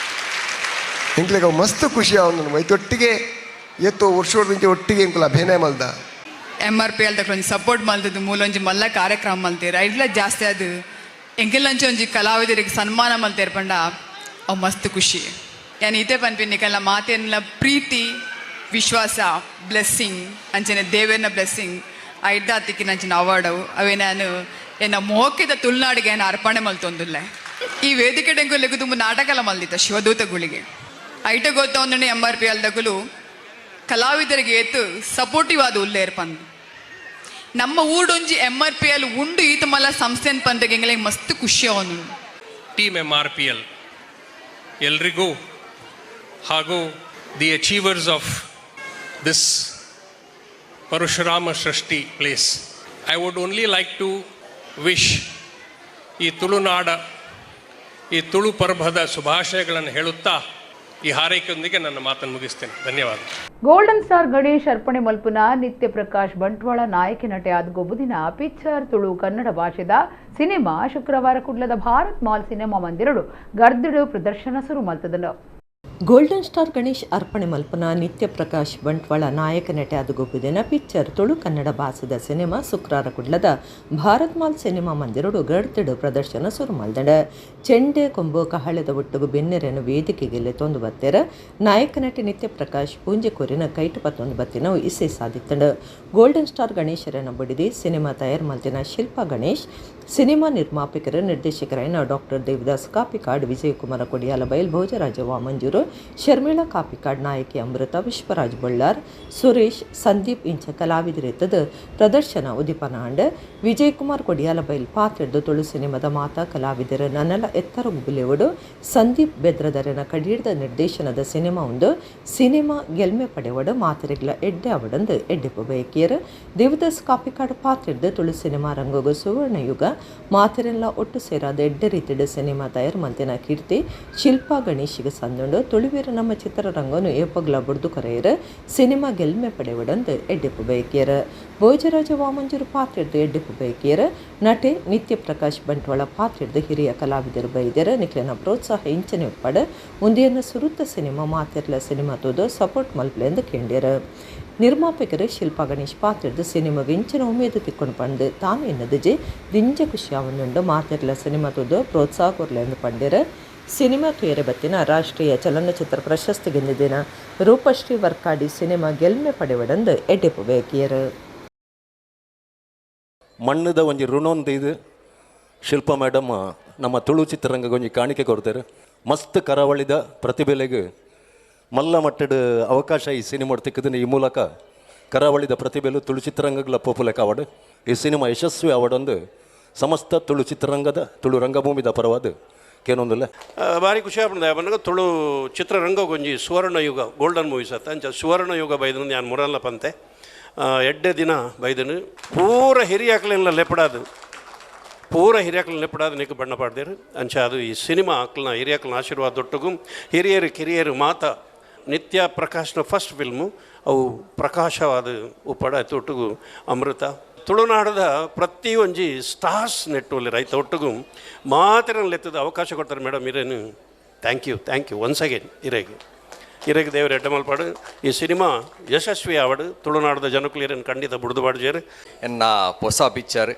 ಎಂಕ್ಲೆಗ್ ಅವು ಮಸ್ತ್ ಖುಷಿ ಅವನು ಮೈತೊಟ್ಟಿಗೆ ಏತೋ ವರ್ಷದ ಒಟ್ಟಿಗೆ ಎಂಕುಲ ಅಭಿನಯ ಮಲ್ದ. M R P L ಒಂಜಿ ಸಪೋರ್ಟ್ ಮಲ್ತದ್ದು ಮೂಲೊಂಜಿ ಮಲ್ಲ ಕಾರ್ಯಕ್ರಮ ಮಲ್ತೇರು. ಐಡ್ಲ ಜಾಸ್ತಿ ಅದು ಎಂಕೆಲ್ಲಂಚಿ ಒಂಜಿ ಕಲಾವಿದರಿಗೆ ಸನ್ಮಾನ ಮಲ್ತೇರು ಪಂಡ ಅವು ಮಸ್ತ್ ಖುಷಿ. ಯಾನ್ ಇತ್ತೆ ಪನ್ಪಿನಿ ನಿಕಲ್ನ ಮಾತೆನ್ಲ ಪ್ರೀತಿ, ವಿಶ್ವಾಸ, ಬ್ಲೆಸ್ಸಿಂಗ್ ಅಂಚನೆ ದೇವೇರ್ನ ಬ್ಲೆಸ್ಸಿಂಗ್ ಐಡ್ದಾತಿಕ್ಕಿನ ಅಂಚಿನ ಅವಾರ್ಡ್ ಅವು ಅವೇ ನಾನು ಎನ್ನ ಮೋಕೆದ ತುಳುನಾಡಿಗೆ ಏನು ಅರ್ಪಣೆ ಮಲ್ತೊಂದುಲ್ಲೆ. ಈ ವೇದಿಕೆ ಡೆಂಗುಲೆಗು ತುಂಬ ನಾಟಕಲ ಮಲ್ದಿತ್ತ ಶಿವದೂತ ಗುಳಿಗೆ ಐಟ ಗೊತ್ತೊಂದಣೆ M R P L ದಗುಲು ಕಲಾವಿದರಿಗೆ ಏತು ಸಪೋರ್ಟಿವ್ ಆದ ಉಲ್ಲೇರ್ ಪಂದ್. ನಮ್ಮ ಊಡೊಂಜಿ M R P L ಉಂಡು ಈತ ಮಲ್ಲ ಸಂಸ್ಥೆ ಪಂದಾಗ ಎಂಗಳಿಗೆ ಮಸ್ತ್ ಖುಷಿ ಅವನು. Team M R P L ಎಲ್ರಿಗೂ ಹಾಗೂ the achievers of this Parashurama Srishti place, I would only like to wish ಈ ತುಳುನಾಡ ಈ ತುಳು ಪರ್ಬದ ಶುಭಾಶಯಗಳನ್ನು ಹೇಳುತ್ತಾ ಈ ಹಾರೈಕೆಯೊಂದಿಗೆ ನನ್ನ ಮಾತನ್ನು ಮುಗಿಸ್ತೇನೆ. ಧನ್ಯವಾದ. ಗೋಲ್ಡನ್ ಸ್ಟಾರ್ ಗಣೇಶ್ ಅರ್ಪಣೆ ಮಲ್ಪುನ ನಿತ್ಯ ಪ್ರಕಾಶ್ ಬಂಟ್ವಾಳ ನಾಯಕಿ ನಟೆ ಆದ ಗೊಬ್ಬುದಿನ ಪಿಕ್ಚರ್ ತುಳು ಕನ್ನಡ ಭಾಷೆದ ಸಿನಿಮಾ ಶುಕ್ರವಾರ ಕುಡ್ಲದ ಭಾರತ್ ಮಾಲ್ ಸಿನಿಮಾ ಮಂದಿರಡು ಗರ್ದಿಡು ಪ್ರದರ್ಶನ ಶುರು ಮಲ್ತದನು. ಗೋಲ್ಡನ್ ಸ್ಟಾರ್ ಗಣೇಶ್ ಅರ್ಪಣೆ ಮಲ್ಪನ ನಿತ್ಯ ಪ್ರಕಾಶ್ ಬಂಟ್ವಾಳ ನಾಯಕ ನಟೆ ಆದ ಗೊಬ್ಬುದಿನ ಪಿಕ್ಚರ್ ತುಳು ಕನ್ನಡ ಭಾಷೆದ ಸಿನಿಮಾ ಶುಕ್ರಾರ ಕುಡ್ಲದ ಭಾರತ್ ಮಾಲ್ ಸಿನಿಮಾ ಮಂದಿರಡು ಗರ್ತಿಡು ಪ್ರದರ್ಶನ ಸುರು ಮಲ್ದಂಡ. ಚೆಂಡೆ ಕೊಂಬು ಕಹಳೆದ ಒಟ್ಟುಗು ಬೆನ್ನೆರೆನು ವೇದಿಕೆಗೆ ತೊಂದು ಬತ್ತೆರ ನಾಯಕ ನಟಿ ನಿತ್ಯ ಪ್ರಕಾಶ್ ಪೂಂಜೆಕೋರಿನ ಕೈಟು ಪತ್ತೊಂದು ಬತ್ತಿನ ಇಸೆ ಸಾಧಿತ್ತಂಡು. ಗೋಲ್ಡನ್ ಸ್ಟಾರ್ ಗಣೇಶರನ್ನು ಬಡಿದಿ ಸಿನಿಮಾ ತಯಾರು ಮಲ್ತಿನ ಶಿಲ್ಪಾ ಗಣೇಶ್, ಸಿನಿಮಾ ನಿರ್ಮಾಪಕರ ನಿರ್ದೇಶಕರಾಯನ ಡಾಕ್ಟರ್ ದೇವದಾಸ್ ಕಾಪಿಕಾಡ್, ವಿಜಯಕುಮಾರ ಕೊಡಿಯಾಲಬೈಲ್, ಭೋಜರಾಜ ವಾಮಂಜೂರು, ಶರ್ಮಿಳಾ ಕಾಪಿಕಾಡ್, ನಾಯಕಿ ಅಮೃತ, ವಿಶ್ವರಾಜ್ ಬಳ್ಳಾರ್, ಸುರೇಶ್, ಸಂದೀಪ್ ಇಂಚ ಕಲಾವಿದರಿತ್ತದ ಪ್ರದರ್ಶನ ಉದೀಪನ ಅಂಡ್. ವಿಜಯಕುಮಾರ್ ಕೊಡಿಯಾಲಬೈಲ್ ಪಾತ್ರೆದ್ದು ತುಳು ಸಿನಿಮಾದ ಮಾತಾ ಕಲಾವಿದರ ನನ್ನಲ ಎತ್ತರ ಗುಬುಲೆವಡು ಸಂದೀಪ್ ಬೆದ್ರದರನ ಕಡೀರ್ದ ನಿರ್ದೇಶನದ ಸಿನಿಮಾ ಒಂದು ಸಿನಿಮಾ ಗೆಲ್ಮೆ ಪಡೆವಡು ಮಾತೆರೆಗ್ಲ ಎಡ್ಡೆ ಅವಡಂದು ಎಡ್ಡೆಪು ಬಯಕಿಯರು. ದೇವದಾಸ್ ಕಾಪಿಕಾಡ್ ಪಾತ್ರೆದ್ದು ತುಳು ಸಿನಿಮಾ ರಂಗಗು ಸುವರ್ಣಯುಗ ಮಾತೆರೆಲ್ಲ ಒಟ್ಟು ಸೇರಾದ ಎಡ್ಡೆ ರೀತಿಯ ಸಿನಿಮಾ ತಯಾರು ಮಲ್ತಿನ ಕೀರ್ತಿ ಶಿಲ್ಪಾ ಗಣೇಶಿಗೆ ಸಂದುಂಡು. ತುಳುವೀರ ನಮ್ಮ ಚಿತ್ರರಂಗನು ಏಪಗ್ಲ ಬುಡ್ದು ಕರೆಯರು ಸಿನಿಮಾ ಗೆಲ್ಮೆ ಪಡೆವಡಂದು ಎಡ್ಡೆಪು ಬಯಕಿಯರು. ಭೋಜರಾಜ ವಾಮಂಜೂರು ಪಾತ್ರೆದ್ದು ಎಡ್ಡೆಪು ಬಯಕಿಯರು. ನಟೆ ನಿತ್ಯ ಪ್ರಕಾಶ್ ಬಂಟ್ವಾಳ ಪಾತ್ರೆದ್ದು ಹಿರಿಯ ಕಲಾವಿದರು ಬೈದ್ಯರು. ನಿಕ್ಲೆನ ಪ್ರೋತ್ಸಾಹ ಇಂಚನೆ ಒಪ್ಪಡ ಮುಂದೆಯನ್ನು ಸುರುತ್ತ ಸಿನಿಮಾ ಮಾತೆರ್ಲ ಸಿನಿಮಾ ತೋದು ಸಪೋರ್ಟ್ ಮಲ್ಪ್ಲೆ ಎಂದು ಕೇಂದ್ಯರು. ನಿರ್ಮಾಪಕರು ಶಿಲ್ಪಾ ಗಣೇಶ್ ಪಾತ್ರೆದ್ದು ಸಿನಿಮಾಗೆ ಇಂಚಿನ ಉಮೇದು ತಿಕ್ಕೊಂಡು ಪಂಡು ತಾನು ಎನ್ನದಿಜೆ ದಿಂಜ ಖುಷಿಯಾವನ್ನುಂಡು ಮಾತೆರ್ಲ ಸಿನಿಮಾ ತೋದು ಪ್ರೋತ್ಸಾಹ ಕೊರ್ಲೆ ಎಂದು ಪಂಡ್ಯರು. ಸಿನಿಮಾ ತುಯರೆ ಬತ್ತಿನ ರಾಷ್ಟ್ರೀಯ ಚಲನಚಿತ್ರ ಪ್ರಶಸ್ತಿ ಗೆದ್ದಿನ ರೂಪಶ್ರೀ ವರ್ಕಾಡಿ ಸಿನಿಮಾ ಗೆಲ್ಮೆ ಪಡೆವಡಂದು ಎಡ್ಡೆಪು ಬೇಕಿಯರು. ಮಣ್ಣದ ಒಂಜಿ ಋಣೊಂದು ಇದು ಶಿಲ್ಪಾ ಮೇಡಮ್ ನಮ್ಮ ತುಳು ಚಿತ್ರರಂಗಕ್ಕೆ ಒಂಜಿ ಕಾಣಿಕೆ ಕೊಡ್ತಾರೆ. ಮಸ್ತ್ ಕರಾವಳಿದ ಪ್ರತಿಭೆಲೆಗೆ ಮಲ್ಲ ಮಟ್ಟದ ಅವಕಾಶ ಈ ಸಿನಿಮಾ ತಿಕ್ಕದನ್ನ ಈ ಮೂಲಕ ಕರಾವಳಿದ ಪ್ರತಿಭೆಲು ತುಳು ಚಿತ್ರರಂಗಗಳ ಪೋಪುಲೆಕ ಅವಾರ್ಡ್ ಈ ಸಿನಿಮಾ ಯಶಸ್ವಿ ಅವಾರ್ಡ್ ಸಮಸ್ತ ತುಳು ಚಿತ್ರರಂಗದ ತುಳು ರಂಗಭೂಮಿದ ಪರವಾದ ಕೇನೊಂದಿಲ್ಲ. ಭಾರಿ ಖುಷಿ ಆಪುಂಡು ಪನ್ನಗ ತುಳು ಚಿತ್ರರಂಗ ಒಂಜಿ ಸುವರ್ಣಯುಗ ಗೋಲ್ಡನ್ ಮೂವೀಸ್ ಅತ್ತ ಅಂಚ ಸುವರ್ಣಯುಗ ಬೈದನು ನಾನು ಮುರಲ್ಲ ಪಂತೆ ಎಡ್ಡೆ ದಿನ ಬೈದನು ಪೂರ ಹಿರಿಯಾಕ್ಲೆಲ್ಲ ಲೆಪಡಾದು ಪೂರ ಹಿರಿಯಾಕ್ಲ ಲೆಪಡಾದು ನಿಕ್ ಬಣ್ಣ ಪಾಡ್ದೇರು ಅಂಚ ಅದು ಈ ಸಿನಿಮಾ ಅಕ್ಲನ ಹಿರಿಯಾಕ್ಲನ ಆಶೀರ್ವಾದ ದೊಟ್ಟಗು ಹಿರಿಯರು ಕಿರಿಯರು ಮಾತಾ ನಿತ್ಯ ಪ್ರಕಾಶ್ನ ಫಸ್ಟ್ ಫಿಲ್ಮು ಅವು ಪ್ರಕಾಶವಾದ ಉಪ್ಪಡ ಒಟ್ಟುಗು ಅಮೃತ ತುಳುನಾಡದ ಪ್ರತಿಯೊಂಜಿ ಸ್ಟಾರ್ಸ್ ನೆಟ್ಟುವಲ್ಲಿ ರೈತ ಒಟ್ಟುಗು ಮಾತ್ರ ಎತ್ತದ ಅವಕಾಶ ಕೊಡ್ತಾರೆ ಮೇಡಮ್ ಇರೇನು. Thank you, thank you once again. ಇರೇಗೆ ಇರೇಗೆ ದೇವರ ಎಡ್ಡಮಲ್ಪಾಡು ಈ ಸಿನಿಮಾ ಯಶಸ್ವಿ ಆವಡು ತುಳುನಾಡದ ಜನಕ್ಕೂ ಇರೇನು ಖಂಡಿತ ಬುಡ್ದು ಬಾಡ್ಜೇರು. ಎನ್ನ ಹೊಸ ಪಿಕ್ಚರ್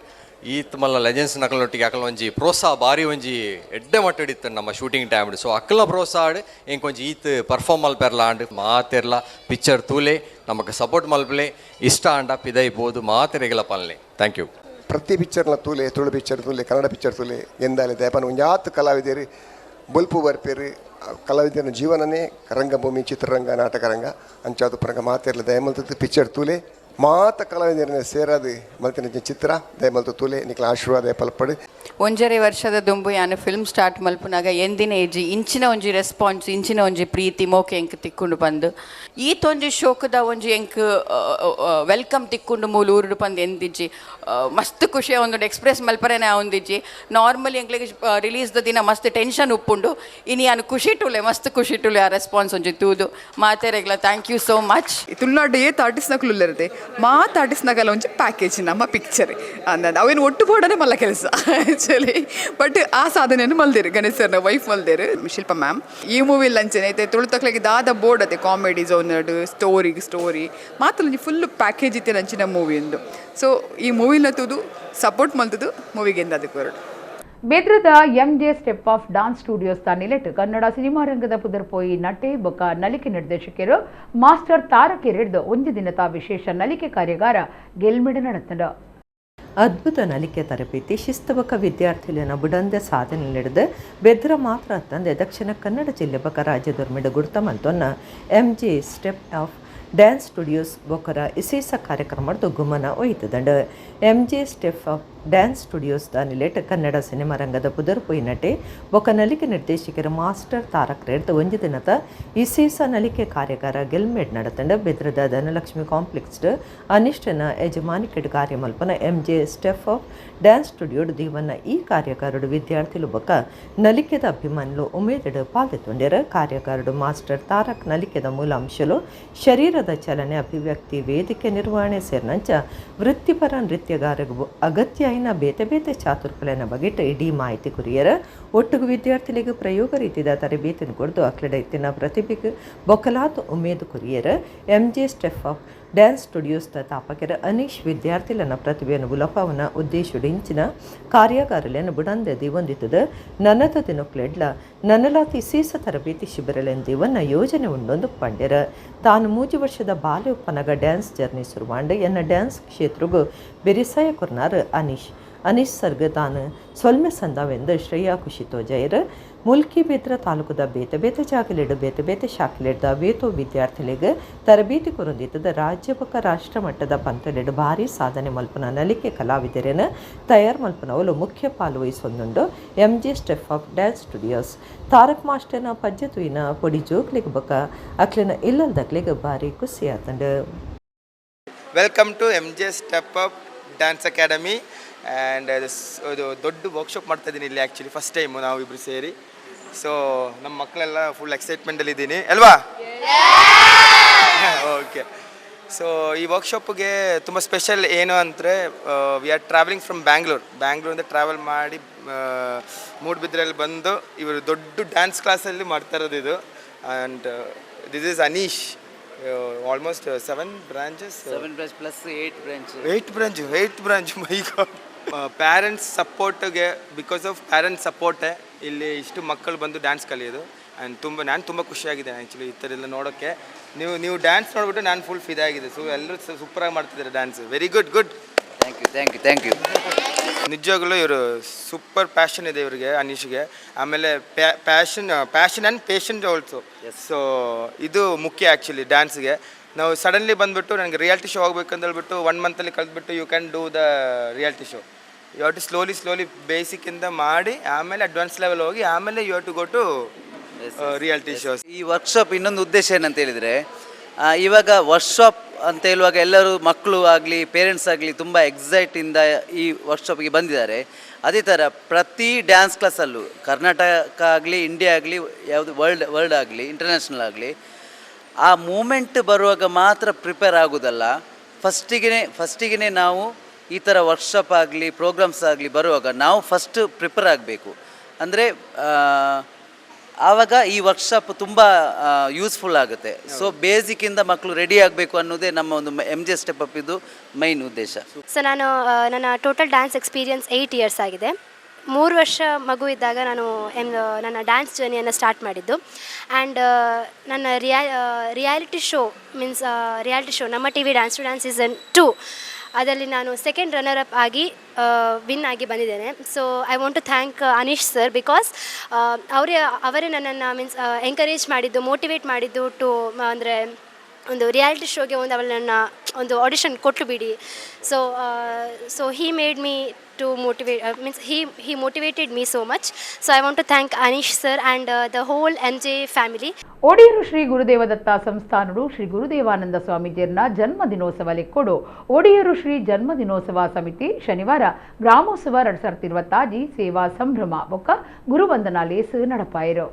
ಈತ್ ಮಲ್ಲ ಲೆಜೆಂಡ್ಸ್ ನಕಲೊಟ್ಟಿಗೆ ಅಕಲ ಒಂಜಿ ಪ್ರೋತ್ಸಾಹ ಭಾರಿ ಒಂಜಿ ಎಡ್ಡೆ ಮಟ್ಟಡಿತ್ತು ನಮ್ಮ shooting time. So ಅಕ್ಕಲ ಪ್ರೋತ್ಸಾಹ ಎಂಕೊಂಜಿ ಈತ್ ಪರ್ಫಾರ್ಮ್ ಮಲ್ಪೆರ್ಲ ಆಂಡ್ ಮಾತೆರ್ಲ ಪಿಕ್ಚರ್ ತೂಲೆ ನಮಕ್ ಸಪೋರ್ಟ್ ಮಲ್ಪಲೆ ಇಷ್ಟ ಆಂಡ ಪಿದೈ ಪೋದು ಮಾತೆರೆಗಲ ಪಲ್ಲೆ. Thank you. ಪ್ರತಿ ಪಿಕ್ಚರ್ನ ತೂಲೆ, ತುಳು ಪಿಕ್ಚರ್ ತೂಲೆ, ಕನ್ನಡ ಪಿಕ್ಚರ್ ತೂಲೆ ಎಂದಾಲೆ ದಯಪನ ಒಂಜಾತ್ ಕಲಾವಿದರು ಬೊಲ್ಪು ಬರ್ಪೇರು. ಕಲಾವಿದರ ಜೀವನನೇ ರಂಗಭೂಮಿ, ಚಿತ್ರರಂಗ, ನಾಟಕರಂಗ ಅಂಚಾದು ಪರಂಗ ಮಾತೆರ್ಲ ದಯಮಲ್ತದ್ದು ಪಿಕ್ಚರ್ ತೂಲೆ ಮಾತ ಕಲಾವಿದರನ್ನ ಸೇರಾದು ಮಲ್ತಿನ ಚಿತ್ರ ದಯಮಲ್ತು ತೂಲೆ ನಿಕ್ಲ ಆಶೀರ್ವಾದ ಪಲ್ಪಡು. 1.5 ವರ್ಷದ ದುಂಬು ಯಾನು ಫಿಲ್ಮ್ ಸ್ಟಾರ್ಟ್ ಮಲ್ಪುನಾಗ ಎಂದಿನ ಏಜಿ ಇಂಚಿನ ಒಂಜಿ ರೆಸ್ಪಾನ್ಸ್, ಇಂಚಿನ ಒಂಜಿ ಪ್ರೀತಿ ಮೋಕೆ ಎಂಕ್ ತಿಕ್ಕೊಂಡು ಬಂದು ಈತೊಂಜಿ ಶೋಕದ ಒಂಜಿ ಎಂಕ್ welcome ತಿಕ್ಕೊಂಡು ಮೂಲು ಊರುಡು ಪಂದು ಎಂದಿಜ್ಜಿ. ಮಸ್ತ್ ಖುಷಿ ಒಂದು ಎಕ್ಸ್ಪ್ರೆಸ್ ಮಲ್ಪರೇನೆ ಒಂದಿಜ್ಜಿ. ನಾರ್ಮಲಿ ಎಂಕ್ಲೆಗ್ ರಿಲೀಸ್ದ ದಿನ ಮಸ್ತ್ ಟೆನ್ಷನ್ ಉಪ್ಪುಂಡು. ಇನಿ ಯಾನು ಖುಷಿ ಟುಲೆ, ಮಸ್ತ್ ಖುಷಿ ಟುಲೆ ಆ ರೆಸ್ಪಾನ್ಸ್ ಒಂಜಿ ತೂದು ಮಾತೆರೆಗ್ಲ thank you so much. Tulunadu ಏತ್ ಆರ್ಟಿಸ್ಟ್ ನಕಲು ಉಲ್ಲೆರ್ದೆ ಮಾತ ಆರ್ಟಿಸ್ಟ್ ನಕಲ ಒಂಜಿ ಪ್ಯಾಕೇಜ್ ನಮ್ಮ ಪಿಕ್ಚರ್ ಅಂದ ಅವೇನು ಒಟ್ಟು ಬೋಡನೆ ಮಲ್ಲ ಕೆಲಸ ಆ್ಯಕ್ಚುಲಿ. ಬಟ್ ಆ ಸಾಧನೆಯನ್ನು ಮಲ್ದೇರು ಗಣೇಶ್ ಸರ್ನ ವೈಫ್ ಮಲ್ದೇರು ಶಿಲ್ಪ ಮ್ಯಾಮ್. ಈ ಮೂವಿ ಲಂಚನೆ ಐತೆ ತುಳು ತಕ್ಲೆಗೆ ದಾದ ಬೋರ್ಡ್ ಅತೆ ಕಾಮಿಡಿ ಝೋನಡ್ ಸ್ಟೋರಿಗೆ ಸ್ಟೋರಿ ಮಾತ್ರ ಒಂಜಿ ಫುಲ್ ಪ್ಯಾಕೇಜ್ ಇತ್ತೆ ನಂಚಿನ ಮೂವಿ ಎಂದು. ಸೊ ಈ ಮೂವಿನ ತೂದು ಸಪೋರ್ಟ್ ಮಲ್ತದು ಮೂವಿಗೆ ಅದಕ್ಕೆ ಹೊರಡು. ಬೆದ್ರದ MJ step of dance studios ನಿಲೆಟ್ Kannada cinema ರಂಗದ ಪುದರ್ಪೋಯಿ ನಟೆ ಬೊಕ ನಲಿಕೆ ನಿರ್ದೇಶಕರು ಮಾಸ್ಟರ್ ತಾರಕೆರೆಡ್ದು ಒಂದು ದಿನದ ವಿಶೇಷ ನಲಿಕೆ ಕಾರ್ಯಾಗಾರ ಗೆಲ್ಮಿಡ ನಡೆತಂಡ. ಅದ್ಭುತ ನಲಿಕೆ ತರಬೇತಿ ಶಿಸ್ತಬಕ ವಿದ್ಯಾರ್ಥಿಗಳನ್ನ ಬುಡಂದೆ ಸಾಧನೆ ನಡೆದು ಬೆದ್ರ ಮಾತ್ರ ತಂದೆ ದಕ್ಷಿಣ ಕನ್ನಡ ಜಿಲ್ಲೆ ಬಕ ರಾಜ್ಯದೊರ್ಮಿಡ ಗುರ್ತ ಮಲ್ತೊನ್ನ MJ step of dance studios ಬೊಕರ ಇಸೇಸ ಕಾರ್ಯಕ್ರಮದ ಗುಮನ ಒಯ್ತದಂಡ. MJ step of dance studios the ನಿಲೇಟ್ Kannada cinema ರಂಗದ ಪುದರ್ಪೊಯ್ ನಟೆ ಬೊಕ ನಲಿಕೆ ನಿರ್ದೇಶಕರ ಮಾಸ್ಟರ್ ತಾರಕ್ ರೇಡ್ದ ಒಂದು ದಿನದ ಇಸೇಸ ನಲಿಕೆ ಕಾರ್ಯಾಗಾರ ಗೆಲ್ಮೇಡ್ ನಡತಂಡ. ಬೆದ್ರದ ಧನಲಕ್ಷ್ಮಿ ಕಾಂಪ್ಲೆಕ್ಸ್ ಅನಿಷ್ಟನ ಯಜಮಾನಿಕೆಡ್ ಕಾರ್ಯಮಲ್ಪನ MJ step of dance ಸ್ಟುಡಿಯೋಡ್ ದೀವನ್ನ ಈ ಕಾರ್ಯಾಗಾರಡು ವಿದ್ಯಾರ್ಥಿಲು ಬೊಕ ನಲಿಕೆದ ಅಭಿಮಾನುಲು ಉಮೇದಡು ಪಾಲ್ದೆತ್ತೊಂಡ್ಯರ. ಕಾರ್ಯಾಗಾರಡು ಮಾಸ್ಟರ್ ತಾರಕ್ ನಲಿಕೆದ ಮೂಲಾಂಶಲು ಶರೀರದ ಚಲನೆ, ಅಭಿವ್ಯಕ್ತಿ, ವೇದಿಕೆ ನಿರ್ವಹಣೆ ಸೇರಿನಂಚ ವೃತ್ತಿಪರ ನೃತ್ಯಗಾರಗೂ ಅಗತ್ಯ ಐನ ಬೇತೆ ಬೇತೆ ಚಾತುರ್ಪಲೆನ ಬಗೆಟ್ ಇಡೀ ಮಾಹಿತಿ ಕುರಿಯರ. ಒಟ್ಟುಗು ವಿದ್ಯಾರ್ಥಿಗಳಿಗೆ ಪ್ರಯೋಗ ರೀತಿದ ತರಬೇತಿನ ಕೊಡ್ದು ಅಕ್ಲೆಡ ಇತ್ತಿನ ಪ್ರತಿಭೆಗೆ ಬೊಕಲಾತ್ ಉಮೇದು ಕುರಿಯರ. MJ step of dance studios ತಾಪಕರ Anish ವಿದ್ಯಾರ್ಥಿಲನ ಪ್ರತಿಭೆಯನ್ನು ಬುಲಪಾವನ ಉದ್ದೇಶಡು ಇಂಚಿನ ಕಾರ್ಯಾಗಾರಲೆಯನ್ನು ಬುಡಂದೆ ದಿವಂದಿತ್ತದ ನನದ ದಿನಕ್ಲೆಡ್ಲ ನನಲಾತಿ ಸೀಸ ತರಬೇತಿ ಶಿಬಿರಲೆನ್ ದಿವನ್ನ ಯೋಜನೆ ಉಂಡೊಂದು ಪಂಡ್ಯರ. ತಾನು 3 ವರ್ಷದ ಬಾಲ್ಯ ಉಪ್ಪನಗ ಡ್ಯಾನ್ಸ್ ಜರ್ನಿ ಸುರುವಾಂಡ್ ಎನ್ನ ಡ್ಯಾನ್ಸ್ ಕ್ಷೇತ್ರಗೂ ಬೆರಿಸಾಯ ಕೊರ್ನಾರ್ ಅನೀಶ್. ಅನೀಶ್ ಸರ್ಗ ತಾನು ಸೊಲ್ಮೆ ಸಂದಾವೆಂದು ಶ್ರೇಯಾ ಖುಷಿ ತೋಜೈರ್. ಮುಲ್ಕಿ ಬೇತ್ರ ತಾಲೂಕುದ ಬೇತೆ ಬೇತೆ ಜಾಗಲಿಡು ಬೇತೆ ಬೇತೆ ಶಾಖೆಲಿಡ್ದ ವೇತೋ ವಿದ್ಯಾರ್ಥಿಗಳಿಗೆ ತರಬೇತಿ ಕೊರೊಂದಿತ್ತದ ರಾಜ್ಯ ಬೊಕ ರಾಷ್ಟ್ರ ಮಟ್ಟದ ಪಂತಲಿಡು ಭಾರಿ ಸಾಧನೆ ಮಲ್ಪನ ನಲಿಕೆ ಕಲಾವಿದರೇನ ತಯಾರು ಮಲ್ಪನವಲು ಮುಖ್ಯ ಪಾಲು ವಹಿಸೊಂದುಂಡು MJ step of dance studios. Tarak ಮಾಸ್ಟರ್ನ ಪಜ್ಜೆ ತುಯಿನ ಪೊಡಿ ಜೋಕ್ಲಿಗ್ ಬೊಕ ಅಕ್ಲಿನ ಇಲ್ಲಲ್ದಕ್ಲಿಗ್ ಭಾರಿ ಖುಷಿ ಆತಂಡು. Welcome to MJ step up dance academy and ಇದು ದೊಡ್ಡ ವರ್ಕ್ಶಾಪ್ ಮಾಡ್ತಾ ಇದ್ದೀನಿ ಇಲ್ಲಿ. Actually first time ನಾವಿಬ್ಬರು ಸೇರಿ. ಸೊ ನಮ್ಮ ಮಕ್ಕಳೆಲ್ಲ ಫುಲ್ ಎಕ್ಸೈಟ್ಮೆಂಟಲ್ಲಿ ಇದ್ದೀನಿ ಅಲ್ವಾ? ಓಕೆ. ಸೊ ಈ ವರ್ಕ್ಶಾಪ್ಗೆ ತುಂಬ ಸ್ಪೆಷಲ್ ಏನು ಅಂದರೆ we are travelling from Bangalore. ಬ್ಯಾಂಗ್ಳೂರಿಂದ travel ಮಾಡಿ ಮೂಡುಬಿದ್ರೆಯಲ್ಲಿ ಬಂದು ಇವರು ದೊಡ್ಡ ಡ್ಯಾನ್ಸ್ ಕ್ಲಾಸಲ್ಲಿ ಮಾಡ್ತಾ ಇರೋದು ಇದು. And this is Anish, almost 7 branches. 7 branch plus 8 branch. 8 branch, 8 branch, my god. Parents ಸಪೋರ್ಟ್ಗೆ, because of parents ಸಪೋರ್ಟೇ ಇಲ್ಲಿ ಇಷ್ಟು ಮಕ್ಕಳು ಬಂದು ಡ್ಯಾನ್ಸ್ ಕಲಿಯೋದು. ಆ್ಯಂಡ್ ನಾನು ತುಂಬ ಖುಷಿಯಾಗಿದೆ ಆ್ಯಕ್ಚುಲಿ ಈ ಥರ ಎಲ್ಲ ನೋಡೋಕ್ಕೆ. ನೀವು ನೀವು ಡ್ಯಾನ್ಸ್ ನೋಡಿಬಿಟ್ಟು ನಾನು ಫುಲ್ ಫಿದಾಗಿದೆ. ಸೊ ಎಲ್ಲರೂ ಸೂಪರಾಗಿ ಮಾಡ್ತಿದ್ದಾರೆ dance. Very good good. Thank you, thank you, thank you. ನಿಜವಾಗ್ಲೂ ಇವರು ಸೂಪರ್ ಪ್ಯಾಷನ್ ಇದೆ ಇವರಿಗೆ, ಅನೀಶ್ಗೆ. ಆಮೇಲೆ passion and patient also. So ಇದು ಮುಖ್ಯ ಆ್ಯಕ್ಚುಲಿ ಡ್ಯಾನ್ಸ್ಗೆ. ನಾವು ಸಡನ್ಲಿ ಬಂದುಬಿಟ್ಟು ನನಗೆ ರಿಯಾಲಿಟಿ ಶೋ ಆಗಬೇಕು ಅಂತ ಹೇಳ್ಬಿಟ್ಟು 1 ಮಂತಲ್ಲಿ ಕಲ್ತ್ಬಿಟ್ಟು you can do the reality show. You have to slowly slowly ಬೇಸಿಕ್ಕಿಂದ ಮಾಡಿ ಆಮೇಲೆ ಅಡ್ವಾನ್ಸ್ ಲೆವೆಲ್ ಹೋಗಿ ಆಮೇಲೆ you have to go to reality shows. ಈ ವರ್ಕ್ಶಾಪ್ ಇನ್ನೊಂದು ಉದ್ದೇಶ ಏನಂತ ಹೇಳಿದರೆ, ಇವಾಗ ವರ್ಕ್ಶಾಪ್ ಅಂತ ಹೇಳುವಾಗ ಎಲ್ಲರೂ ಮಕ್ಕಳು ಆಗಲಿ ಪೇರೆಂಟ್ಸ್ ಆಗಲಿ ತುಂಬ ಎಕ್ಸೈಟಿಂದ ಈ ವರ್ಕ್ಶಾಪಿಗೆ ಬಂದಿದ್ದಾರೆ. ಅದೇ ಥರ ಪ್ರತಿ ಡ್ಯಾನ್ಸ್ ಕ್ಲಾಸಲ್ಲೂ ಕರ್ನಾಟಕ ಆಗಲಿ, ಇಂಡಿಯಾ ಆಗಲಿ, ಯಾವುದು ವರ್ಲ್ಡ್ ಆಗಲಿ, ಇಂಟರ್ನ್ಯಾಷನಲ್ ಆಗಲಿ, ಆ ಮೂಮೆಂಟ್ ಬರುವಾಗ ಮಾತ್ರ ಪ್ರಿಪೇರ್ ಆಗೋದಲ್ಲ. ಫಸ್ಟಿಗೆ ನಾವು ಈ ಥರ ವರ್ಕ್ಶಾಪ್ ಆಗಲಿ ಪ್ರೋಗ್ರಾಮ್ಸ್ ಆಗಲಿ ಬರುವಾಗ ನಾವು ಫಸ್ಟ್ ಪ್ರಿಪೇರ್ ಆಗಬೇಕು. ಅಂದರೆ ಆವಾಗ ಈ ವರ್ಕ್ಶಾಪ್ ತುಂಬ ಯೂಸ್ಫುಲ್ ಆಗುತ್ತೆ. ಸೊ ಬೇಸಿಕ್ಕಿಂದ ಮಕ್ಕಳು ರೆಡಿ ಆಗಬೇಕು ಅನ್ನೋದೇ ನಮ್ಮ ಒಂದು ಎಮ್ ಜೆ ಸ್ಟೆಪ್ ಅಪ್ ಇದು ಮೈನ್ ಉದ್ದೇಶ. ಸೊ ನಾನು ನನ್ನ ಟೋಟಲ್ ಡ್ಯಾನ್ಸ್ ಎಕ್ಸ್ಪೀರಿಯನ್ಸ್ 8 ಇಯರ್ಸ್ ಆಗಿದೆ. 3 ವರ್ಷ ಮಗು ಇದ್ದಾಗ ನಾನು ನನ್ನ ಡ್ಯಾನ್ಸ್ ಜರ್ನಿಯನ್ನು ಸ್ಟಾರ್ಟ್ ಮಾಡಿದ್ದು. ಆ್ಯಂಡ್ ನನ್ನ reality show, means reality show ನಮ್ಮ TV Dance to Dance season 2, ಅದರಲ್ಲಿ ನಾನು ಸೆಕೆಂಡ್ ರನ್ನರ್ ಅಪ್ ಆಗಿ ವಿನ್ ಆಗಿ ಬಂದಿದ್ದೇನೆ. So I want to thank Anish sir, because ಅವರೇ ನನ್ನನ್ನು ಮೀನ್ಸ್ ಎಂಕರೇಜ್ ಮಾಡಿದ್ದು, ಮೋಟಿವೇಟ್ ಮಾಡಿದ್ದು ಟು, ಅಂದರೆ ಒಂದು ರಿಯಾಲಿಟಿ ಶೋಗೆ ಒಂದು ಅವಳು ನನ್ನ ಒಂದು ಆಡಿಷನ್ ಕೊಟ್ಟು ಬಿಡಿ. So he made me to motivate, means he motivated me so much. So I want to thank Anish sir and the whole MJ family. Odiyoor Shri Gurudevadatta ಸಂಸ್ಥಾನಡು Shri Gurudevananda ಸ್ವಾಮೀಜಿಯರ್ನ ಜನ್ಮ ದಿನೋತ್ಸವ ಲೆಕ್ಕೊಡು ಒಡಿಯೂರು ಶ್ರೀ ಜನ್ಮ ದಿನೋತ್ಸವ ಸಮಿತಿ ಶನಿವಾರ ಗ್ರಾಮೋತ್ಸವ 2026 ಸೇವಾ ಸಂಭ್ರಮ ಬೊಕ್ಕ ಗುರುವಂದನಾ ಲೇಸು ನಡಪಾಯಿರು.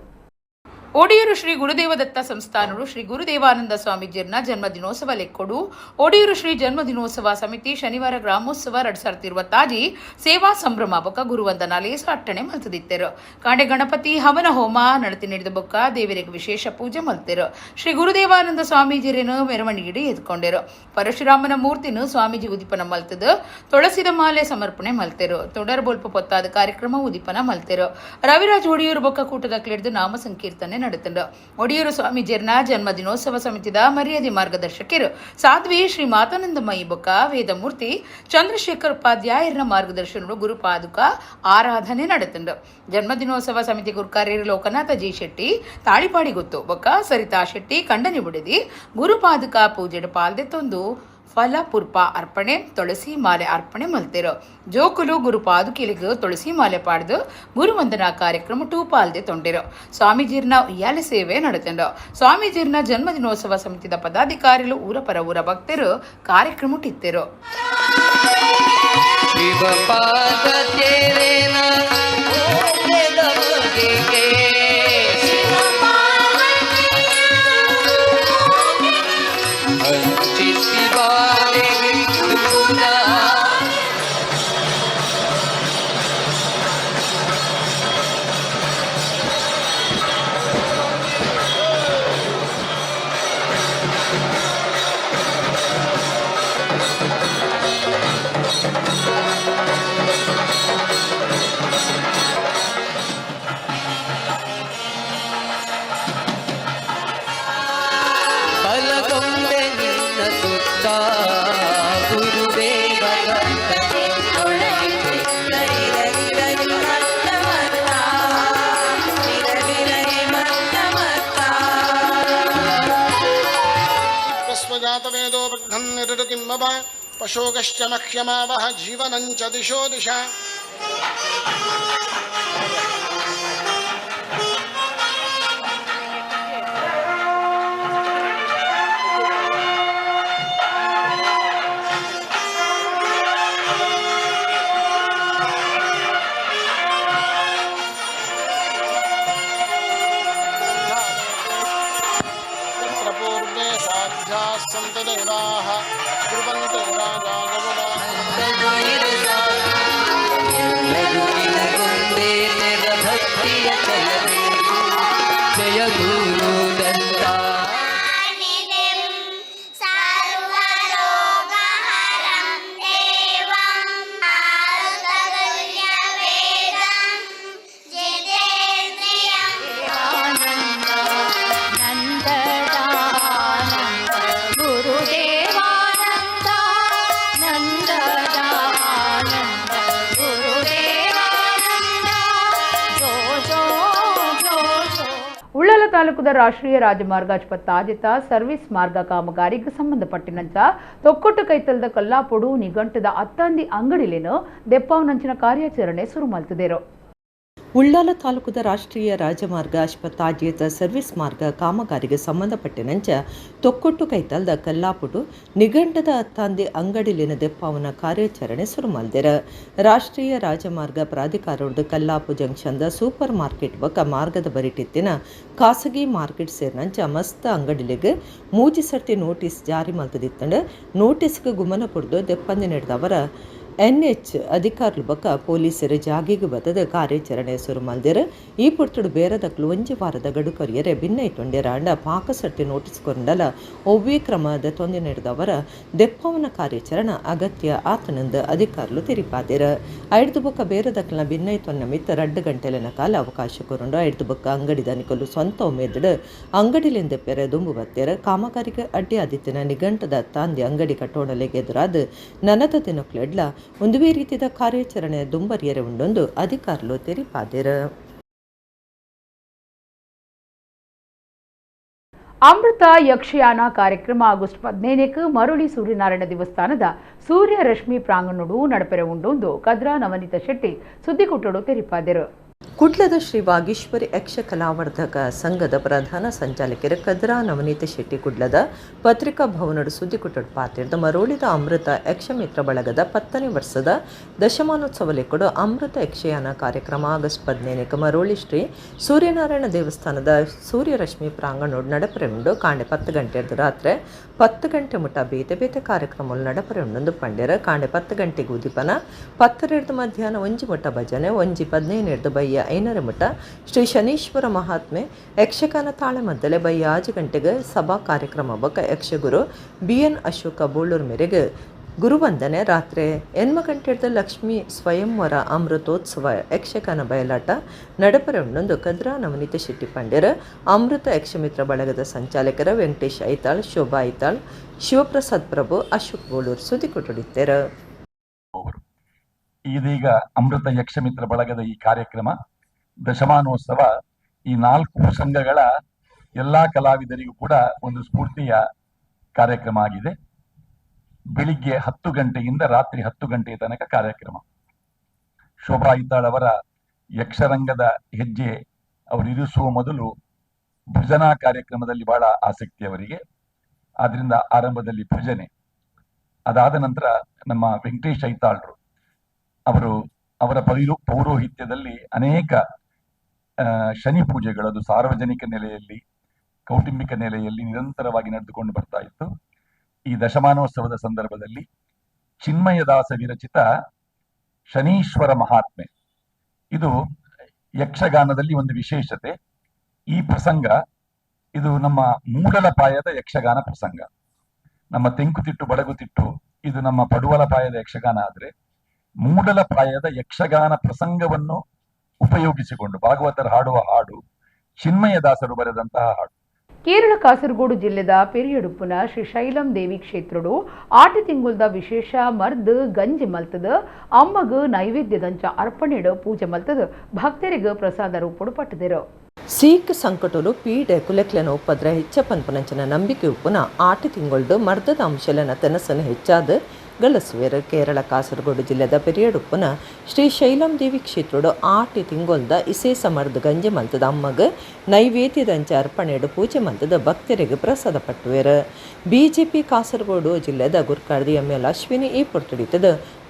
ಒಡಿಯೂರು ಶ್ರೀ ಗುರುದೇವದತ್ತ ಸಂಸ್ಥಾನಡು ಶ್ರೀ ಗುರುದೇವಾನಂದ ಸ್ವಾಮೀಜಿಯರ್ನ ಜನ್ಮ ದಿನೋತ್ಸವ ಲೆಕ್ಕೊಡು ಒಡಿಯೂರು ಶ್ರೀ ಜನ್ಮ ದಿನೋತ್ಸವ ಸಮಿತಿ ಶನಿವಾರ ಗ್ರಾಮೋತ್ಸವ 2026 ಸೇವಾ ಸಂಭ್ರಮ ಬೊಕ್ಕ ಗುರುವಂದನಾ ಲೇಸು ಅಟ್ಟಣೆ ಮಲ್ತದಿತ್ತೆರು. ಕಾಂಡೆ ಗಣಪತಿ ಹವನ ಹೋಮ ನಡತಿ ನೀಡಿದ ಬೊಕ್ಕ ದೇವರಿಗೆ ವಿಶೇಷ ಪೂಜೆ ಮಲ್ತೆರು. ಶ್ರೀ ಗುರುದೇವಾನಂದ ಸ್ವಾಮೀಜಿಯರೇನು ಮೆರವಣಿಗೆ ಎದ್ಕೊಂಡೆರು. ಪರಶುರಾಮನ ಮೂರ್ತಿನು ಸ್ವಾಮೀಜಿ ಉದಿಪನ ಮಲ್ತದು ತುಳಸಿದ ಮಾಲೆ ಸಮರ್ಪಣೆ ಮಲ್ತೆರು. ತೊಡರ್ ಬೊಲ್ಪ ಪೊತ್ತಾದ ಕಾರ್ಯಕ್ರಮ ಉದಿಪನ ಮಲ್ತೆರು. ರವಿರಾಜ್ ಒಡಿಯೂರು ಬೊಕ್ಕ ಕೂಟದ ಕ್ಲಿಡ್ದು ನಾಮ ಸಂಕೀರ್ತನೆ ನಡೆತಂಡು. ಒಡಿಯೂರು ಸ್ವಾಮೀಜಿಯರ್ನ ಜನ್ಮ ದಿನೋತ್ಸವ ಸಮಿತಿದ ಮರ್ಯಾದೆ ಮಾರ್ಗದರ್ಶಕರು ಸಾಧ್ವಿ ಶ್ರೀ ಮಾತಾನಂದಮಯಿ ಬೊಕ್ಕ ವೇದಮೂರ್ತಿ ಚಂದ್ರಶೇಖರ್ ಉಪಾಧ್ಯಾಯರ ಮಾರ್ಗದರ್ಶನರು ಗುರುಪಾದುಕ ಆರಾಧನೆ ನಡೆತಂಡು. ಜನ್ಮದಿನೋತ್ಸವ ಸಮಿತಿ ಗುರುಕಾರ್ಯರು ಲೋಕನಾಥ ಜಿ ಶೆಟ್ಟಿ ತಾಳಿಪಾಡಿ ಗೊತ್ತು ಬೊಕ್ಕ ಸರಿತಾ ಶೆಟ್ಟಿ ಕಂಡನಿ ಬುಡಿದಿ ಗುರುಪಾದುಕ ಪೂಜೆಡು ಪಾಲ್ದೆ ತೊಂದು ಫಲ ಪುರ್ಪ ಅರ್ಪಣೆ, ತುಳಸಿ ಮಾಲೆ ಅರ್ಪಣೆ ಮಲ್ತೆರು. ಜೋಕುಲು ಗುರು ಪಾದುಕೆಲಿಗು ತುಳಸಿ ಮಾಲೆ ಪಾಡ್ದು ಗುರುವಂದನಾ ಕಾರ್ಯಕ್ರಮ ಟೂಪಾಲ್ದೆ ತೊಂಡಿರು. ಸ್ವಾಮೀಜಿರ್ನ ಉಯ್ಯಾಲೆ ಸೇವೆ ನಡೆತಂಡು. ಸ್ವಾಮೀಜಿರ್ನ ಜನ್ಮದಿನೋತ್ಸವ ಸಮಿತಿದ ಪದಾಧಿಕಾರಿಗಳು, ಊರ ಪರ ಊರ ಭಕ್ತರು ಕಾರ್ಯಕ್ರಮ ಟಿತ್ತೆರು. पशोकश्च मह्यमावह जीवनं च दिशो दिशा. यत्र पूर्वे साध्याः सन्ति देवाः ध्रुवन्ते राजा. ಜಯ ಗುರು ದತ್ತ. ಉಳ್ಳಾಲ ತಾಲೂಕುದ ರಾಷ್ಟ್ರೀಯ ರಾಜಮಾರ್ಗ ಆಸ್ಪತ್ತಾಜಿತ ಸರ್ವಿಸ್ ಮಾರ್ಗ ಕಾಮಗಾರಿಗೆ ಸಂಬಂಧಪಟ್ಟಿನಂಚ ತೊಕ್ಕೊಟ್ಟು ಕೈತಲ್ದ ಕಲ್ಲಾಪೊಡು ನಿಘಂಟದ ಅತ್ತಂದಿ ಅಂಗಡಿಲೇನು ದೆಪ್ಪಾವನಂಚಿನ ಕಾರ್ಯಾಚರಣೆ ಶುರು ಮಲ್ತದೇರು. ಉಳ್ಳಾಲ ತಾಲೂಕುದ ರಾಷ್ಟ್ರೀಯ ರಾಜಮಾರ್ಗ ಅಶ್ಪತ್ತಾಜ್ಯತ ಸರ್ವಿಸ್ ಮಾರ್ಗ ಕಾಮಗಾರಿಗೆ ಸಂಬಂಧಪಟ್ಟಿನಂಚ ತೊಕ್ಕೊಟ್ಟು ಕೈತಲ್ದ ಕಲ್ಲಾಪುಟು ನಿಘಂಟದ ಅತ್ತಾಂದಿ ಅಂಗಡಿಲಿನ ದೆಪ್ಪಾವನ ಕಾರ್ಯಾಚರಣೆ ಶುರು ಮಲ್ದೆರ. ರಾಷ್ಟ್ರೀಯ ರಾಜಮಾರ್ಗ ಪ್ರಾಧಿಕಾರದ ಕಲ್ಲಾಪು ಜಂಕ್ಷನ್ದ ಸೂಪರ್ ಮಾರ್ಕೆಟ್ ಬೊಕ್ಕ ಮಾರ್ಗದ ಬರಿಟಿತ್ತಿನ ಖಾಸಗಿ ಮಾರ್ಕೆಟ್ ಸೇರಿನಂಚ ಮಸ್ತ್ ಅಂಗಡಿಲಿಗೆ ಮೂಜಿ ಸರ್ತಿ ನೋಟಿಸ್ ಜಾರಿ ಮಲ್ತದಿತ್ತಂಡು. ನೋಟಿಸ್ಗೆ ಗುಮನ ಕೊಡ್ದು ದೆಪ್ಪಂದಿ ನಡೆದವರ ಎನ್ಎಚ್ ಅಧಿಕಾರಿಲು ಬೊಕ್ಕ ಪೊಲೀಸರು ಜಾಗೆಗ್ ಬತ್ತದ ಕಾರ್ಯಾಚರಣೆ ಸುರು ಮಲ್ದೆರ್. ಈ ಪೊರ್ತುಡು ಬೇರದಕ್ಲು ಒಂಜಿ ವಾರದ ಗಡು ಕೊರಿಯರೆ ಭಿನ್ನೈತೊಂಡೆರ್. ಆಂಡ ಪಾಕಸರ್ತಿ ನೋಟಿಸ್ ಕೊರಂಡಲ ಒವ್ವೇ ಕ್ರಮ ದೆತೊಂದಿನೆಡ್ದವರ ದೆಪ್ಪವನ ಕಾರ್ಯಾಚರಣೆ ಅಗತ್ಯ ಆತನಂದು ಅಧಿಕಾರಿಲು ತೆರಿಪಾದೆರ್. ಐಡ್ದು ಬೊಕ್ಕ ಬೇರದಕ್ಲನ ಭಿನ್ನೈತೊನ್ನ ಮಿತ್ತ 2 ಗಂಟೆಲೆನ ಕಾಲ ಅವಕಾಶ ಕೊರುಂಡು. ಐಡ್ದು ಬೊಕ್ಕ ಅಂಗಡಿ ದನಿಕಲು ಸ್ವಂತ ಉಮೇದ್ಡ್ ಅಂಗಡಿಲೆನ್ ದೆಪ್ಪೆರೆ ದುಂಬು ಬತ್ತೆರ್. ಕಾಮಗಾರಿಗೆ ಅಡ್ಡಿ ಆದಿತ್ತಿನ ನಿಘಂಟದ ತಾಂದಿ ಅಂಗಡಿ ಕಟ್ಟೋಣಲೆಗ್ ಎದುರಾದ್ ನನದ ದಿನಕ್ಲೆಡ್ಲ ಒಂದುವೇ ರೀತಿಯ ಕಾರ್ಯಾಚರಣೆ ದುಂಬರಿಯರೆ ಉಂಡೊಂದು ಅಧಿಕಾರಿಲು ತೆರಿಪಾದೆರ್. ಅಮೃತ ಯಕ್ಷಯಾನ ಕಾರ್ಯಕ್ರಮ ಆಗಸ್ಟ್ 15ಕ್ಕೆ ಮರುಳಿ ಸೂರ್ಯನಾರಾಯಣ ದೇವಸ್ಥಾನದ ಸೂರ್ಯರಶ್ಮಿ ಪ್ರಾಂಗಣಡು ನಡಪೆರೆ ಉಂಡೊಂದು ಕದ್ರಾ ನವನೀತ ಶೆಟ್ಟಿ ಸುದ್ದಿಕೂಟಡು ತೆರಿಪಾದೆರು. ಕುಡ್ಲದ ಶ್ರೀ ವಾಗೀಶ್ವರಿ ಯಕ್ಷ ಕಲಾವರ್ಧಕ ಸಂಘದ ಪ್ರಧಾನ ಸಂಚಾಲಕರು ಕದ್ರಾ ನವನೀತ ಶೆಟ್ಟಿ ಕುಡ್ಲದ ಪತ್ರಿಕಾ ಭವನಡು ಸುದ್ದಿಕೂಟಡು ಪಾತಿರ್ದ ಮರೋಳಿದ ಅಮೃತ ಯಕ್ಷಮಿತ್ರ ಬಳಗದ 10ನೇ ವರ್ಷದ ದಶಮಾನೋತ್ಸವ ಲೆಕ್ಕಡು ಅಮೃತ ಯಕ್ಷಯಾನ ಕಾರ್ಯಕ್ರಮ ಆಗಸ್ಟ್ 15ಕ್ಕೆ ಮರೋಳಿ ಶ್ರೀ ಸೂರ್ಯನಾರಾಯಣ ದೇವಸ್ಥಾನದ ಸೂರ್ಯರಶ್ಮಿ ಪ್ರಾಂಗಣೋಡು ನಡಪರೆ ಉಂಡು. ಕಾಂಡೆ 10 ಗಂಟೆರ್ದು ರಾತ್ರಿ 10 ಗಂಟೆ ಮುಟ ಬೇತೆ ಬೇತೆ ಕಾರ್ಯಕ್ರಮಗಳು ನಡಪರೆ ಉಂಡೊಂದು ಪಂಡೆರ್. ಕಾಂಡೆ 10 ಗಂಟೆಗೆ ಉದ್ದೀಪನ, 10 ಮಧ್ಯಾಹ್ನ 1 ಮುಟ ಭಜನೆ, 1:15 ಬಯ್ಯ 5:30 ಮುಟ ಶ್ರೀ ಶನೀಶ್ವರ ಮಹಾತ್ಮೆ ಯಕ್ಷಗಾನ ತಾಳೆಮದ್ದಲೆ, ಬಯ್ಯ 5 ಗಂಟೆಗೆ ಸಭಾ ಕಾರ್ಯಕ್ರಮ ಬೊಕ್ಕ ಯಕ್ಷಗುರು ಬಿ.ಎನ್. ಅಶೋಕ ಬೋಳೂರು ಮೇರೆಗೆ ಗುರುವಂದನೆ, ರಾತ್ರಿ 8 ಗಂಟೆದ ಲಕ್ಷ್ಮೀ ಸ್ವಯಂವರ ಅಮೃತೋತ್ಸವ ಯಕ್ಷಗಾನ ಬಯಲಾಟ ನಡಪರೆ ಉಂಡೊಂದು ಕದ್ರಾ ನವನೀತ ಶೆಟ್ಟಿ ಪಂಡೆರ್. ಅಮೃತ ಯಕ್ಷಮಿತ್ರ ಬಳಗದ ಸಂಚಾಲಕರ ವೆಂಕಟೇಶ್ ಐತಾಳ್, ಶೋಭಾ ಐತಾಳ್, ಶಿವಪ್ರಸಾದ್ ಪ್ರಭು, ಅಶೋಕ್ ಬೋಳೂರು ಸುದ್ದಿಕೊಟ್ಟುಡಿದ್ದಾರೆ. ಇದೀಗ ಅಮೃತ ಯಕ್ಷಮಿತ್ರ ಬಳಗದ ಈ ಕಾರ್ಯಕ್ರಮ ದಶಮಾನೋತ್ಸವ ಈ 4 ಸಂಘಗಳ ಎಲ್ಲಾ ಕಲಾವಿದರಿಗೂ ಕೂಡ ಒಂದು ಸ್ಫೂರ್ತಿಯ ಕಾರ್ಯಕ್ರಮ ಆಗಿದೆ. ಬೆಳಿಗ್ಗೆ 10 ಗಂಟೆಯಿಂದ ರಾತ್ರಿ 10 ಗಂಟೆಯ ತನಕ ಕಾರ್ಯಕ್ರಮ. ಶೋಭಾ ಐತಾಳ್ ಅವರ ಯಕ್ಷರಂಗದ ಹೆಜ್ಜೆ ಅವರು ಇರಿಸುವ ಮೊದಲು ಭಜನಾ ಕಾರ್ಯಕ್ರಮದಲ್ಲಿ ಬಹಳ ಆಸಕ್ತಿ ಅವರಿಗೆ. ಆದ್ರಿಂದ ಆರಂಭದಲ್ಲಿ ಭಜನೆ, ಅದಾದ ನಂತರ ನಮ್ಮ ವೆಂಕಟೇಶ್ ಐತಾಳ್ರು ಅವರು ಅವರ ಪೌರೋಹಿತ್ಯದಲ್ಲಿ ಅನೇಕ ಶನಿ ಪೂಜೆಗಳದು ಸಾರ್ವಜನಿಕ ನೆಲೆಯಲ್ಲಿ, ಕೌಟುಂಬಿಕ ನೆಲೆಯಲ್ಲಿ ನಿರಂತರವಾಗಿ ನಡೆದುಕೊಂಡು ಬರ್ತಾ ಇತ್ತು. ಈ ದಶಮಾನೋತ್ಸವದ ಸಂದರ್ಭದಲ್ಲಿ ಚಿನ್ಮಯದಾಸ ವಿರಚಿತ ಶನೀಶ್ವರ ಮಹಾತ್ಮೆ, ಇದು ಯಕ್ಷಗಾನದಲ್ಲಿ ಒಂದು ವಿಶೇಷತೆ. ಈ ಪ್ರಸಂಗ ಇದು ನಮ್ಮ ಮೂಡಲಪಾಯದ ಯಕ್ಷಗಾನ ಪ್ರಸಂಗ. ನಮ್ಮ ತೆಂಕುತಿಟ್ಟು ಬಡಗುತಿಟ್ಟು ಇದು ನಮ್ಮ ಪಡುವಲಪಾಯದ ಯಕ್ಷಗಾನ. ಆದರೆ ಮೂಡಲಪಾಯದ ಯಕ್ಷಗಾನ ಪ್ರಸಂಗವನ್ನು ಉಪಯೋಗಿಸಿಕೊಂಡು ಭಾಗವತರು ಹಾಡುವ ಹಾಡು ಚಿನ್ಮಯದಾಸರು ಬರೆದಂತಹ ಹಾಡು. ಕೇರಳ ಕಾಸರಗೋಡು ಜಿಲ್ಲೆದ ಪೆರಿಯಡುಪ್ಪುನ ಶ್ರೀ ಶೈಲಂ ದೇವಿ ಕ್ಷೇತ್ರಡು ಆಟಿ ತಿಂಗುಲ್ದ ವಿಶೇಷ ಮರ್ದ್ ಗಂಜಿ ಮಲ್ತದ ಅಮ್ಮಗ್ ನೈವೇದ್ಯದಂಚ ಅರ್ಪಣೆಡು ಪೂಜೆ ಮಲ್ತದ ಭಕ್ತರಿಗೆ ಪ್ರಸಾದ ರೂಪಡು ಪಟ್ಟದಿರು. ಸೀಕ್ ಸಂಕಟಲು ಪೀಡೆ ಕುಲೆಕ್ಲೆನ ಉಪದ್ರ ಹೆಚ್ಚ ಪನ್ಪನಂಚನ ನಂಬಿಕೆ ಉಪ್ಪುನ ಆಟಿ ತಿಂಗೊಳ್ದು ಮರ್ದದ ಅಂಶಲನ ತೆನಸನ್ನು ಹೆಚ್ಚಾದ ಗಳಸುವೆರು. ಕೇರಳ ಕಾಸರಗೋಡು ಜಿಲ್ಲೆದ ಪೆರಿಯಡುಪ್ಪುನ ಶ್ರೀ ಶೈಲಂ ದೇವಿ ಕ್ಷೇತ್ರಡು ಆಟಿ ತಿಂಗೊಲ್ದ ಇಸೇಸ ಮರ್ದ್ ಗಂಜಿ ಮಲ್ತದ ಅಮ್ಮಗ್ ನೈವೇದ್ಯದಂಚ ಅರ್ಪಣೆಡು ಪೂಜೆ ಮಲ್ತದ ಭಕ್ತರಿಗೆ ಪ್ರಸಾದ ಪಟ್ಟುವೆರು. ಬಿಜೆಪಿ ಕಾಸರಗೋಡು ಜಿಲ್ಲೆದ ಗುರ್ಕಾರ್ದಿ ಎಂ.ಎಲ್. ಅಶ್ವಿನಿ ಈ ಪೊರ್ತುಡಿತದ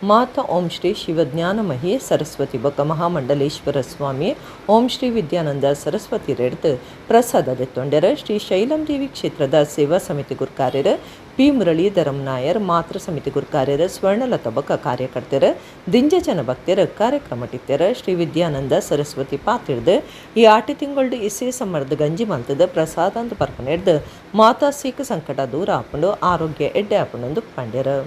ಮಾತಾ ಓಂ ಶ್ರೀ ಶಿವಜ್ಞಾನಮಹಿ ಸರಸ್ವತಿ ಬೊಕ್ಕ ಮಹಾಮಂಡಲೇಶ್ವರ ಸ್ವಾಮಿ ಓಂ ಶ್ರೀ ವಿದ್ಯಾನಂದ ಸರಸ್ವತಿ ರೆಡ್ದು ಪ್ರಸಾದ ದೆತ್ತೊಂಡೆರ. ಶ್ರೀ ಶೈಲಂ ದೇವಿ ಕ್ಷೇತ್ರದ ಸೇವಾ ಸಮಿತಿ ಗುರ್ಕಾರ್ಯರು ಪಿ ಮುರಳೀಧರಂ ನಾಯರ್, ಮಾತೃ ಸಮಿತಿ ಗುರ್ಕಾರ್ಯರು ಸ್ವರ್ಣಲತಾ ಬೊಕ್ಕ ಕಾರ್ಯಕರ್ತರು ದಿಂಜ ಜನ ಭಕ್ತರು ಕಾರ್ಯಕ್ರಮ ಟಿತ್ತೆರ. ಶ್ರೀ ವಿದ್ಯಾನಂದ ಸರಸ್ವತಿ ಪಾತಿರ್ದು ಈ ಆಟಿ ತಿಂಗೊಳ್ಡು ಇಸೇ ಸಮರ್ದ ಗಂಜಿ ಮಲ್ತದ ಪ್ರಸಾದಂತ ಪರ್ಪನೆಡ್ದು ಮಾತಾ ಸೀಕ ಸಂಕಟ ದೂರ ಆಪುಂಡು ಆರೋಗ್ಯ ಎಡ್ಡೆ ಆಪುಂಡು ಪಂಡೆರು.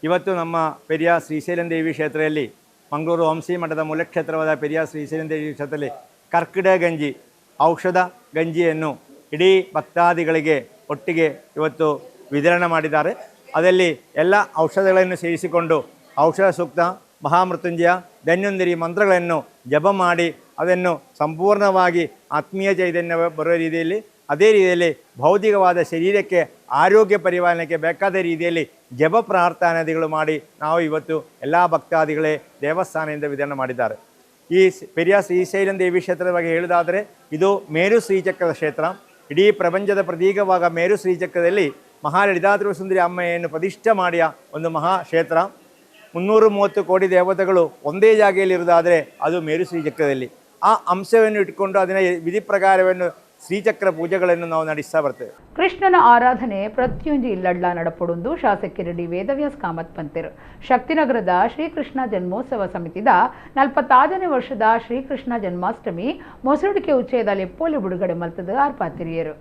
ಇವತ್ತು ನಮ್ಮ ಪೆರಿಯ ಶ್ರೀಶೈಲಂ ದೇವಿ ಕ್ಷೇತ್ರದಲ್ಲಿ ಮಂಗಳೂರು ವಂಶಿ ಮಠದ ಮೂಲಕ್ಷೇತ್ರವಾದ ಪೆರಿಯ ಶ್ರೀ ಶ್ರೀಶೈಲದೇವಿ ಕ್ಷೇತ್ರದಲ್ಲಿ ಕರ್ಕಿಡ ಗಂಜಿ ಔಷಧ ಗಂಜಿಯನ್ನು ಇಡೀ ಭಕ್ತಾದಿಗಳಿಗೆ ಒಟ್ಟಿಗೆ ಇವತ್ತು ವಿತರಣೆ ಮಾಡಿದ್ದಾರೆ. ಅದರಲ್ಲಿ ಎಲ್ಲ ಔಷಧಗಳನ್ನು ಸೇರಿಸಿಕೊಂಡು ಔಷಧ ಸೂಕ್ತ, ಮಹಾಮೃತ್ಯುಂಜಯ, ಧನ್ವಂತರಿ ಮಂತ್ರಗಳನ್ನು ಜಪ ಮಾಡಿ ಅದನ್ನು ಸಂಪೂರ್ಣವಾಗಿ ಆತ್ಮೀಯ ಚೈತನ್ಯ ಬರುವ ರೀತಿಯಲ್ಲಿ, ಅದೇ ರೀತಿಯಲ್ಲಿ ಭೌತಿಕವಾದ ಶರೀರಕ್ಕೆ ಆರೋಗ್ಯ ಪರಿಪಾಲನೆಗೆ ಬೇಕಾದ ರೀತಿಯಲ್ಲಿ ಜಪ ಪ್ರಾರ್ಥನಾದಿಗಳು ಮಾಡಿ ನಾವು ಇವತ್ತು ಎಲ್ಲ ಭಕ್ತಾದಿಗಳೇ ದೇವಸ್ಥಾನದಿಂದ ವಿತರಣೆ ಮಾಡಿದ್ದಾರೆ. ಈ ಪೆರಿಯ ಶ್ರೀಶೈಲಂ ದೇವಿ ಕ್ಷೇತ್ರದ ಬಗ್ಗೆ ಹೇಳುವುದಾದರೆ ಇದು ಮೇರು ಶ್ರೀಚಕ್ರದ ಕ್ಷೇತ್ರ. ಇಡೀ ಪ್ರಪಂಚದ ಪ್ರತೀಕವಾದ ಮೇರು ಶ್ರೀಚಕ್ರದಲ್ಲಿ ಮಹಾಲಲಿತಾತ್ರಿಪುರ ಸುಂದರಿ ಅಮ್ಮೆಯನ್ನು ಪ್ರತಿಷ್ಠೆ ಮಾಡಿದ ಒಂದು ಮಹಾಕ್ಷೇತ್ರ. 330 ಕೋಟಿ ದೇವತೆಗಳು ಒಂದೇ ಜಾಗೆಯಲ್ಲಿರುವುದಾದರೆ ಅದು ಮೇರು ಶ್ರೀಚಕ್ರದಲ್ಲಿ. ಆ ಅಂಶವನ್ನು ಇಟ್ಟುಕೊಂಡು ಅದನ್ನು ವಿಧಿ ಪ್ರಕಾರವನ್ನು ಶ್ರೀಚಕ್ರ ಪೂಜೆಗಳನ್ನು ನಾವು ನಡೆಸ್ತಾ ಬರ್ತೇವೆ. ಕೃಷ್ಣನ ಆರಾಧನೆ ಪ್ರತಿಯೊಂದು ಇಲ್ಲಡ್ಲ ನಡಪಡುಂದು ಶಾಸಕಿ ವೇದವ್ಯಾಸ್ ಕಾಮತ್ ಪಂತೆರು. ಶಕ್ತಿನಗರದ ಶ್ರೀಕೃಷ್ಣ ಜನ್ಮೋತ್ಸವ ಸಮಿತಿದ 46ನೇ ವರ್ಷದ ಶ್ರೀಕೃಷ್ಣ ಜನ್ಮಾಷ್ಟಮಿ ಮೊಸರುಡಿಕೆ ಉಚ್ಚಯದ ಲೆಪ್ಪೋಲಿ ಬಿಡುಗಡೆ ಮಲ್ತದ ಆರ್ಪಾತಿರಿಯರು.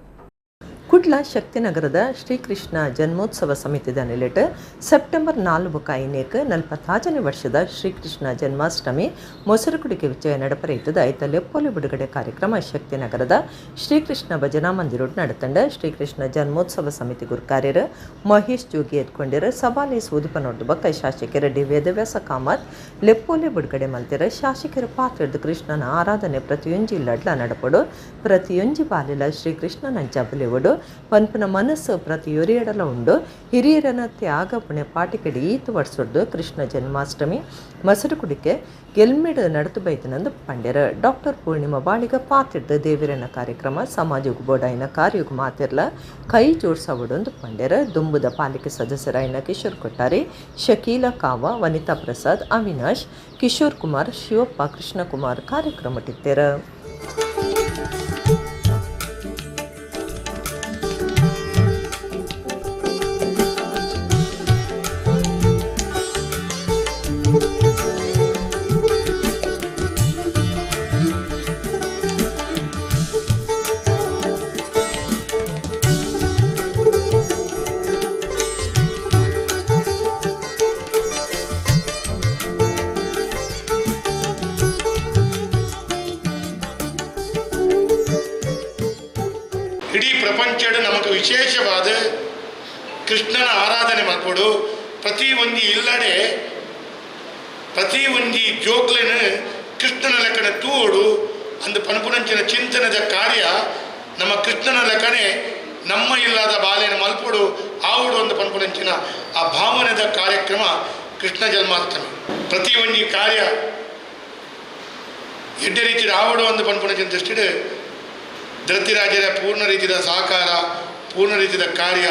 ಕುಡ್ಲ ಶಕ್ತಿನಗರದ ಶ್ರೀಕೃಷ್ಣ ಜನ್ಮೋತ್ಸವ ಸಮಿತಿದ ನೆಲೆಟ್ ಸೆಪ್ಟೆಂಬರ್ 4 5 46ನೇ ವರ್ಷದ ಶ್ರೀಕೃಷ್ಣ ಜನ್ಮಾಷ್ಟಮಿ ಮೊಸರುಕುಡಿಕೆ ವಿಜಯ ನಡಪರೆಯುತ್ತದೆ. ಐತ ಲೆಪ್ಪೋಲಿ ಬಿಡುಗಡೆ ಕಾರ್ಯಕ್ರಮ ಶಕ್ತಿನಗರದ ಶ್ರೀಕೃಷ್ಣ ಭಜನಾ ಮಂದಿರೋಡ್ ನಡೆತಂಡ. ಶ್ರೀಕೃಷ್ಣ ಜನ್ಮೋತ್ಸವ ಸಮಿತಿ ಗುರುಕಾರ್ಯರು ಮಹೇಶ್ ಜೋಗಿ ಎತ್ಕೊಂಡಿರ ಸವಾಲೆ ಸೂದಿಪನೊಡ್ದು ಬಕ್ಕ ಶಾಸಕರ ಡಿ ವೇದವ್ಯಾಸ ಕಾಮತ್ ಲೆಪ್ಪೋಲೆ ಬಿಡುಗಡೆ ಮಲ್ತಿರ. ಶಾಸಕರ ಪಾತ್ರದ ಕೃಷ್ಣನ ಆರಾಧನೆ ಪ್ರತಿಯೊಂಜಿ ಲಡ್ಲ ನಡಪಡು, ಪ್ರತಿಯೊಂಜಿ ಬಾಲಿಲ ಶ್ರೀಕೃಷ್ಣನ ಜಬಲಿವಡು ಪನ್ಪನ ಮನಸ್ಸು ಪ್ರತಿಯೊರಿಯಡಲ ಉಂಡು. ಹಿರಿಯರನ ತ್ಯಾಗ ಪುಣೆ ಪಾಟಿಕೆಡಿ ಈತು ವರ್ಷದ್ದು ಕೃಷ್ಣ ಜನ್ಮಾಷ್ಟಮಿ ಮೊಸರು ಕುಡಿಕೆ ಗೆಲ್ಮಿಡ್ ನಡೆದು ಬೈತನಂದು ಪಂಡ್ಯರ. ಡಾಕ್ಟರ್ ಪೂರ್ಣಿಮಾ ಬಾಳಿಗ ಪಾತಿಡ್ದ ದೇವಿರನ ಕಾರ್ಯಕ್ರಮ ಸಮಾಜಕ್ಕೆ ಬೋಡಾಯಿನ ಕಾರ್ಯಕ್ಕೆ ಮಾತಿರ್ಲ ಕೈ ಜೋಡ್ಸವಡೊಂದು ಪಂಡ್ಯರ. ದುಂಬುದ ಪಾಲಿಕೆ ಸದಸ್ಯರಾಯಿನ ಕಿಶೋರ್ ಕೊಟ್ಟಾರಿ, ಶಕೀಲಾ ಕಾವ, ವನಿತಾ ಪ್ರಸಾದ್, ಅವಿನಾಶ್, ಕಿಶೋರ್ ಕುಮಾರ್, ಶಿವಪ್ಪ, ಕೃಷ್ಣಕುಮಾರ್ ಕಾರ್ಯಕ್ರಮಟ್ಟಿತ್ತೆರ. ಇಡೀ ಪ್ರಪಂಚದ ನಮಗೆ ವಿಶೇಷವಾದ ಕೃಷ್ಣನ ಆರಾಧನೆ ಮಾಡಿಕೊಡು. ಪ್ರತಿ ಒಂದು ಇಲ್ಲಡೆ ಪ್ರತಿ ಒಂದು ಜೋಕ್ಲೆನ ಕೃಷ್ಣನ ಲೆಕ್ಕನೆ ತೂಡು ಅಂದು ಪಣಪುನಂಚಿನ ಚಿಂತನದ ಕಾರ್ಯ ನಮ್ಮ ಕೃಷ್ಣನ ಲೆಕ್ಕನೆ ನಮ್ಮ ಇಲ್ಲದ ಬಾಲೆನ ಮಲ್ಪೊಡು ಆವುಡು ಒಂದು ಪಣಪುನಂಚಿನ ಆ ಭಾವನೆದ ಕಾರ್ಯಕ್ರಮ ಕೃಷ್ಣ ಜನ್ಮಾಷ್ಟಮಿ. ಪ್ರತಿ ಒಂದು ಕಾರ್ಯ ಎಡ್ಡೆ ರೀತಿಯ ಆವುಡು ಒಂದು ಪಣಪುನಂಚಿನ ದೃಷ್ಟಿಡು ಧೃತಿರಾಜರ ಪೂರ್ಣ ರೀತಿಯ ಸಹಕಾರ, ಪೂರ್ಣ ರೀತಿಯ ಕಾರ್ಯ,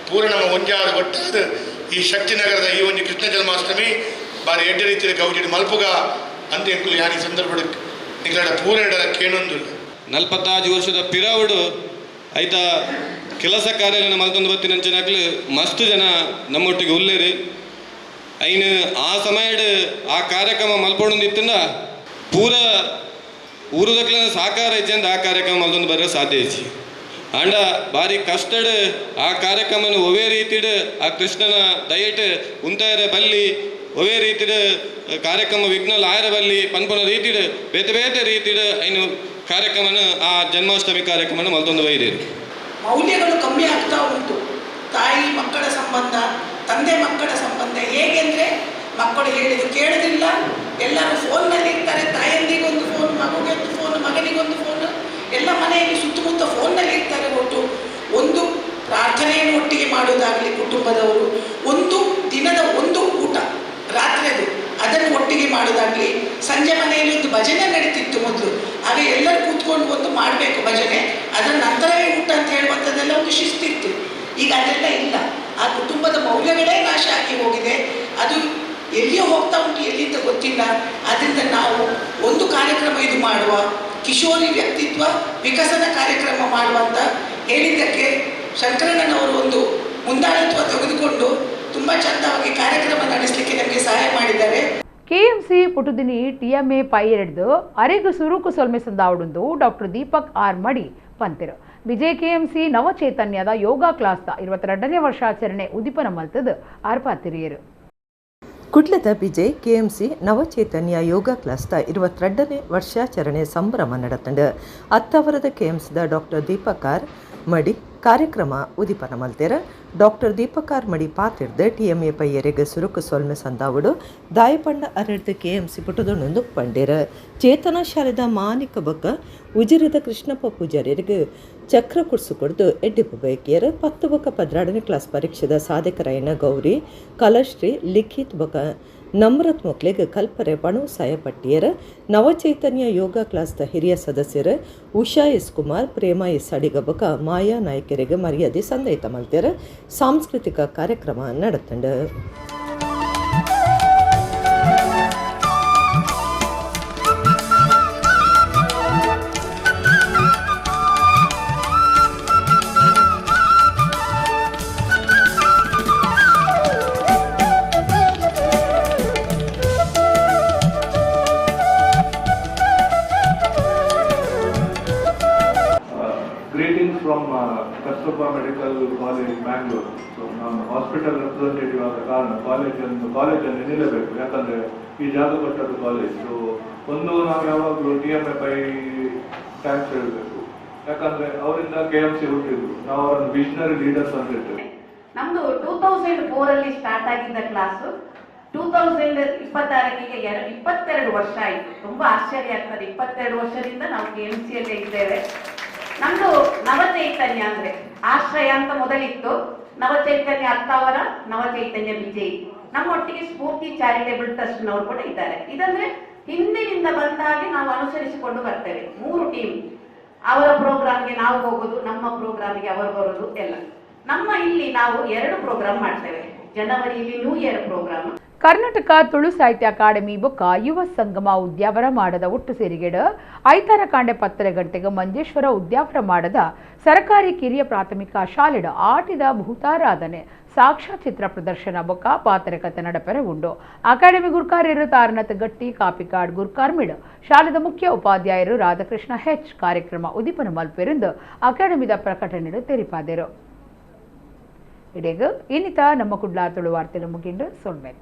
ಪೂರ್ಣ ನಮ್ಮ ಒಂಜಾರು ಒಟ್ಟಾದ ಈ ಶಕ್ತಿನಗರದ ಈ ಒಂದು ಕೃಷ್ಣ ಜನ್ಮಾಷ್ಟಮಿ ಬಾರಿ ಎಡ್ಡೆ ರೀತಿಯ ಗೌಜಿಡಿ ಮಲ್ಪುಗ ಅಂತ ಎಂಕುಲು ಯಾನಿ ಸಂದರ್ಭ ನಿಗಡ ಪೂರ ಕೇಣೊಂದುಲ್ಲ. 45 ವರ್ಷದ ಪಿರಾವುಡು ಐತ ಕೆಲಸ ಕಾರ್ಯಗಳನ್ನು ಮಲ್ತೊಂದು ಬತ್ತಿನಂಚಿನಕ್ಲು ಮಸ್ತ್ ಜನ ನಮ್ಮೊಟ್ಟಿಗೆ ಉಲ್ಲೇರಿ. ಐನು ಆ ಸಮಯಡ್ ಆ ಕಾರ್ಯಕ್ರಮ ಮಲ್ಪೊಡೊಂದಿತ್ತಂಡ ಪೂರ ಊರುದಕ್ಲನ ಸಹಕಾರ ಇಜ್ಜಂದ ಆ ಕಾರ್ಯಕ್ರಮ ಮಲ್ತೊಂದು ಬರ ಸಾಧ್ಯ ಇಜ್ಜಿ. ಆಂಡ ಬಾರಿ ಕಷ್ಟಡ್ ಆ ಕಾರ್ಯಕ್ರಮನ ಒವೇ ರೀತಿಡ್ ಆ ಕೃಷ್ಣನ ದಯಟ್ ಉಂತಾಯರ ಬಲ್ಲಿ ಒವೇ ರೀತಿಡ್ ಕಾರ್ಯಕ್ರಮ ವಿಘ್ನಲ್ ಆಯರ ಬಲ್ಲಿ ಪನ್ಪನ ರೀತಿಡ್ ಬೇತೆ ಬೇತೆ ರೀತಿಡ್ ಐನು ಕಾರ್ಯಕ್ರಮನ ಆ ಜನ್ಮಾಷ್ಟಮಿ ಕಾರ್ಯಕ್ರಮನ ಮಲ್ತೊಂದು ಬೈದೇರು. ಮೌಲ್ಯಗಳು ಕಮ್ಮಿ ಆಗ್ತಾ ಉಂಟು. ತಾಯಿ ಮಕ್ಕಳ ಸಂಬಂಧ, ತಂದೆ ಮಕ್ಕಳ ಸಂಬಂಧ ಹೇಗೆ ಅಂದರೆ ಮಕ್ಕಳು ಹೇಳಿದ್ದು ಕೇಳೋದಿಲ್ಲ, ಎಲ್ಲರೂ ಫೋನ್ನಲ್ಲಿ ಇರ್ತಾರೆ. ತಾಯಂದಿಗೊಂದು ಫೋನ್, ಮಗುಗೊಂದು ಫೋನ್, ಮಗನಿಗೊಂದು ಫೋನ್, ಎಲ್ಲ ಮನೆಯಲ್ಲಿ ಸುತ್ತಮುತ್ತ ಫೋನ್ನಲ್ಲಿ ಇರ್ತಾರೆ. ಒಟ್ಟು ಒಂದು ಪ್ರಾರ್ಥನೆಯನ್ನು ಒಟ್ಟಿಗೆ ಮಾಡೋದಾಗಲಿ ಕುಟುಂಬದವರು, ಒಂದು ದಿನದ ಒಂದು ಊಟ ರಾತ್ರಿಯದು ಅದನ್ನು ಒಟ್ಟಿಗೆ ಮಾಡೋದಾಗಲಿ, ಸಂಜೆ ಮನೆಯಲ್ಲಿ ಒಂದು ಭಜನೆ ನಡೀತಿತ್ತು ಮೊದಲು, ಆಗ ಎಲ್ಲರೂ ಕೂತ್ಕೊಂಡು ಒಂದು ಮಾಡಬೇಕು ಭಜನೆ, ಅದರ ನಂತರವೇ ಊಟ ಅಂತ ಹೇಳುವಂಥದ್ದೆಲ್ಲ ಒಂದು ಶಿಸ್ತಿತ್ತು. ಈಗ ಅದೆಲ್ಲ ಇಲ್ಲ. ಆ ಕುಟುಂಬದ ಮೌಲ್ಯಗಳೇ ನಾಶ ಆಗಿ ಹೋಗಿದೆ. ಅದು ಎಲ್ಲಿಯೋ ಹೋಗ್ತಾ ಉಂಟು, ಎಲ್ಲಿಂದ ಗೊತ್ತಿಲ್ಲ. ಆದ್ದರಿಂದ ನಾವು ಒಂದು ಕಾರ್ಯಕ್ರಮ ಇದು ಮಾಡುವ, ಕಿಶೋರಿ ವ್ಯಕ್ತಿತ್ವ ವಿಕಸನ ಕಾರ್ಯಕ್ರಮ ಮಾಡುವ ಅಂತ ಹೇಳಿದ್ದಕ್ಕೆ ಶಂಕರಣ್ಣನವರು ಒಂದು ಮುಂದಾಳತ್ವ ತೆಗೆದುಕೊಂಡು ತುಂಬ ಚಂದವಾಗಿ ಕಾರ್ಯಕ್ರಮ ನಡೆಸಲಿಕ್ಕೆ ನಮಗೆ ಸಹಾಯ ಮಾಡಿದ್ದಾರೆ. ಕೆಎಂಸಿ ಪುಟುದಿನಿ ಟಿಎಂಎ ಪೈರೆಡ್ದು ಅರೆಗು ಸುರುಕು ಸೊಲ್ಮೆ ಸಂದಾವಡುಂದು ಡಾಕ್ಟರ್ ದೀಪಕ್ ಆರ್ ಮಡಿ ಪಂತೆರು. ವಿಜಯ ಕೆಎಂಸಿ ನವಚೈತನ್ಯದ ಯೋಗ ಕ್ಲಾಸ್ದ 22ನೇ ವರ್ಷಾಚರಣೆ ಉದ್ದೀಪನ ಮಲ್ತದ ಆರ್ಪಾತಿರಿಯರು. ಕುಡ್ಲದ ಬಿಜೆ ಕೆಎಂಸಿ ನವಚೈತನ್ಯ ಯೋಗ ಕ್ಲಾಸ್ದ 22ನೇ ವರ್ಷಾಚರಣೆ ಸಂಭ್ರಮ ನಡತಂಡು. ಅತ್ತಾವರದ ಕೆಎಂಸಿದ ಡಾಕ್ಟರ್ ದೀಪಕಾರ್ ಮಡಿ ಕಾರ್ಯಕ್ರಮ ಉದಿಪನ ಮಲ್ತೇರ. ಡಾಕ್ಟರ್ ದೀಪಕಾರ್ ಮಡಿ ಪಾತಿರ್ದು ಟಿಎಂಎ ಪೈಯರಿಗೆ ಸುರುಕು ಸೊಲ್ಮೆ ಸಂದಾವುಡು ದಾಯಪಂಡ ಅರೆಡ್ದು ಕೆಎಂಸಿ ಪುಟದೊಂದು ಪಂಡೇರ. ಚೇತನ ಶಾಲೆದ ಮಾನಿಕ ಬೊಕ್ಕ ಉಜಿರದ ಕೃಷ್ಣಪ್ಪ ಪೂಜಾರಿಯರಿಗೆ ಚಕ್ರ ಕುರ್ಸು ಕೊಡ್ದು ಎಡ್ಡಿಪು ಬಯಕಿಯರು. 10 ಬೊಕ್ಕ 12ನೇ ಕ್ಲಾಸ್ ಪರೀಕ್ಷೆದ ಸಾಧಕರಾಯನ ಗೌರಿ, ಕಲಶ್ರೀ, ಲಿಖಿತ್ ಬೊಕ್ಕ ನಮ್ರತ್ ಮೊಕ್ಲೆಗ್ ಕಲ್ಪರೆ ಪಣು ಸಾಯ ಪಟ್ಟಿಯರು. ನವಚೈತನ್ಯ ಯೋಗ ಕ್ಲಾಸ್ದ ಹಿರಿಯ ಸದಸ್ಯರು ಉಷಾ ಎಸ್ ಕುಮಾರ್, ಪ್ರೇಮ ಎಸ್ ಅಡಿಗ ಬೊಕ್ಕ ಮಾಯಾ ನಾಯಕರಿಗೆ ಮರ್ಯಾದೆ ಸಂದೈತ ಮಲ್ತೇರು. ಸಾಂಸ್ಕೃತಿಕ ಕಾರ್ಯಕ್ರಮ ನಡತಂಡು. Greetings from Kasturba Medical College, Bangalore. So ನಾನು ಹಾಸ್ಪಿಟಲ್ ರೆಪ್ರೆಸೆಂಟೇಟಿವ್ ಆದ ಕಾರಣ ಕಾಲೇಜನ್ನು ನಿಲ್ಲಬೇಕು, ಯಾಕಂದರೆ ಈ ಜಾಗ ಕೊಟ್ಟದ್ದು ಕಾಲೇಜ್. ಸೊ ಒಂದು ನಾವು ಯಾವಾಗಲೂ TMA pi thanks ಹೇಳಬೇಕು, ಯಾಕಂದರೆ ಅವರಿಂದ KMC ಹುಟ್ಟಿದ್ರು. ನಾವು ಅವರನ್ನು ವಿಷನರಿ ಲೀಡರ್ಸ್ ಅಂತ ಹೇಳ್ತೇವೆ. ನಮ್ಮದು 2004 ಸ್ಟಾರ್ಟ್ ಆಗಿದ್ದ ಕ್ಲಾಸು 2026ಕ್ಕೆ 22 ವರ್ಷ ಆಯಿತು. ತುಂಬ ಆಶ್ಚರ್ಯ ಆಗ್ತದೆ, 22 ವರ್ಷದಿಂದ ನಾವು KMCಯಲ್ಲೇ ಇದ್ದೇವೆ. ನಮ್ದು ನವಚೈತನ್ಯ ಅಂದ್ರೆ ಆಶ್ರಯ ಅಂತ ಮೊದಲಿತ್ತು, ನವಚೈತನ್ಯ ಅತ್ತಾವರ, ನವಚೈತನ್ಯ ವಿಜಯ್. ನಮ್ಮೊಟ್ಟಿಗೆ ಸ್ಫೂರ್ತಿ ಚಾರಿಟೇಬಲ್ ಟ್ರಸ್ಟ್ ನವರು ಕೂಡ ಇದ್ದಾರೆ. ಇದಂದ್ರೆ ಹಿಂದಿನಿಂದ ಬಂದ ಹಾಗೆ ನಾವು ಅನುಸರಿಸಿಕೊಂಡು ಬರ್ತೇವೆ. 3 ಟೀಮ್, ಅವರ ಪ್ರೋಗ್ರಾಮ್ಗೆ ನಾವು ಹೋಗೋದು, ನಮ್ಮ ಪ್ರೋಗ್ರಾಮ್ಗೆ ಅವರು ಬರೋದು ಎಲ್ಲ. ನಮ್ಮ ಇಲ್ಲಿ ನಾವು 2 ಪ್ರೋಗ್ರಾಮ್ ಮಾಡ್ತೇವೆ. ಜನವರಿಯಲ್ಲಿ new year programme. Karnataka Tulu Sahitya Academy ಬೊಕ್ಕ ಯುವ ಸಂಗಮ ಉದ್ಯಾವರ ಮಾಡದ ಒಟ್ಟು ಸೇರಿಗೆಡು ಐತಾರ ಕಾಂಡೆ 10 ಗಂಟೆಗೆ ಮಂಜೇಶ್ವರ ಉದ್ಯಾವರ ಮಾಡದ ಸರ್ಕಾರಿ ಕಿರಿಯ ಪ್ರಾಥಮಿಕ ಶಾಲೆಡ ಆಟಿದ ಭೂತಾರಾಧನೆ ಸಾಕ್ಷ್ಯಚಿತ್ರ ಪ್ರದರ್ಶನ ಬೊಕ್ಕ ಪಾತ್ರಕತೆ ನಡಪೆರೆ ಉಂಡು. ಅಕಾಡೆಮಿ ಗುರ್ಕಾರ್ಯರು ತಾರನತ್ ಗಟ್ಟಿ, ಕಾಪಿಕಾಡ್ ಗುರ್ಕಾರ್ಮಿಡ್, ಶಾಲೆದ ಮುಖ್ಯ ಉಪಾಧ್ಯಾಯರು ರಾಧಾಕೃಷ್ಣ ಹೆಚ್ ಕಾರ್ಯಕ್ರಮ ಉದಿಪನ ಮಲ್ಪೆರೆಂದು ಅಕಾಡೆಮಿದ ಪ್ರಕಟಣೆ ತೆರಿಪಾದರು. ಇಡೀಗ ಇನ್ನಿತ ನಮ್ಮ ಕುಡ್ಲಾ ತುಳು ವಾರ್ತೆಲು ಮುಗಿಂಡು ಸೊಲ್ಮೆಲ್.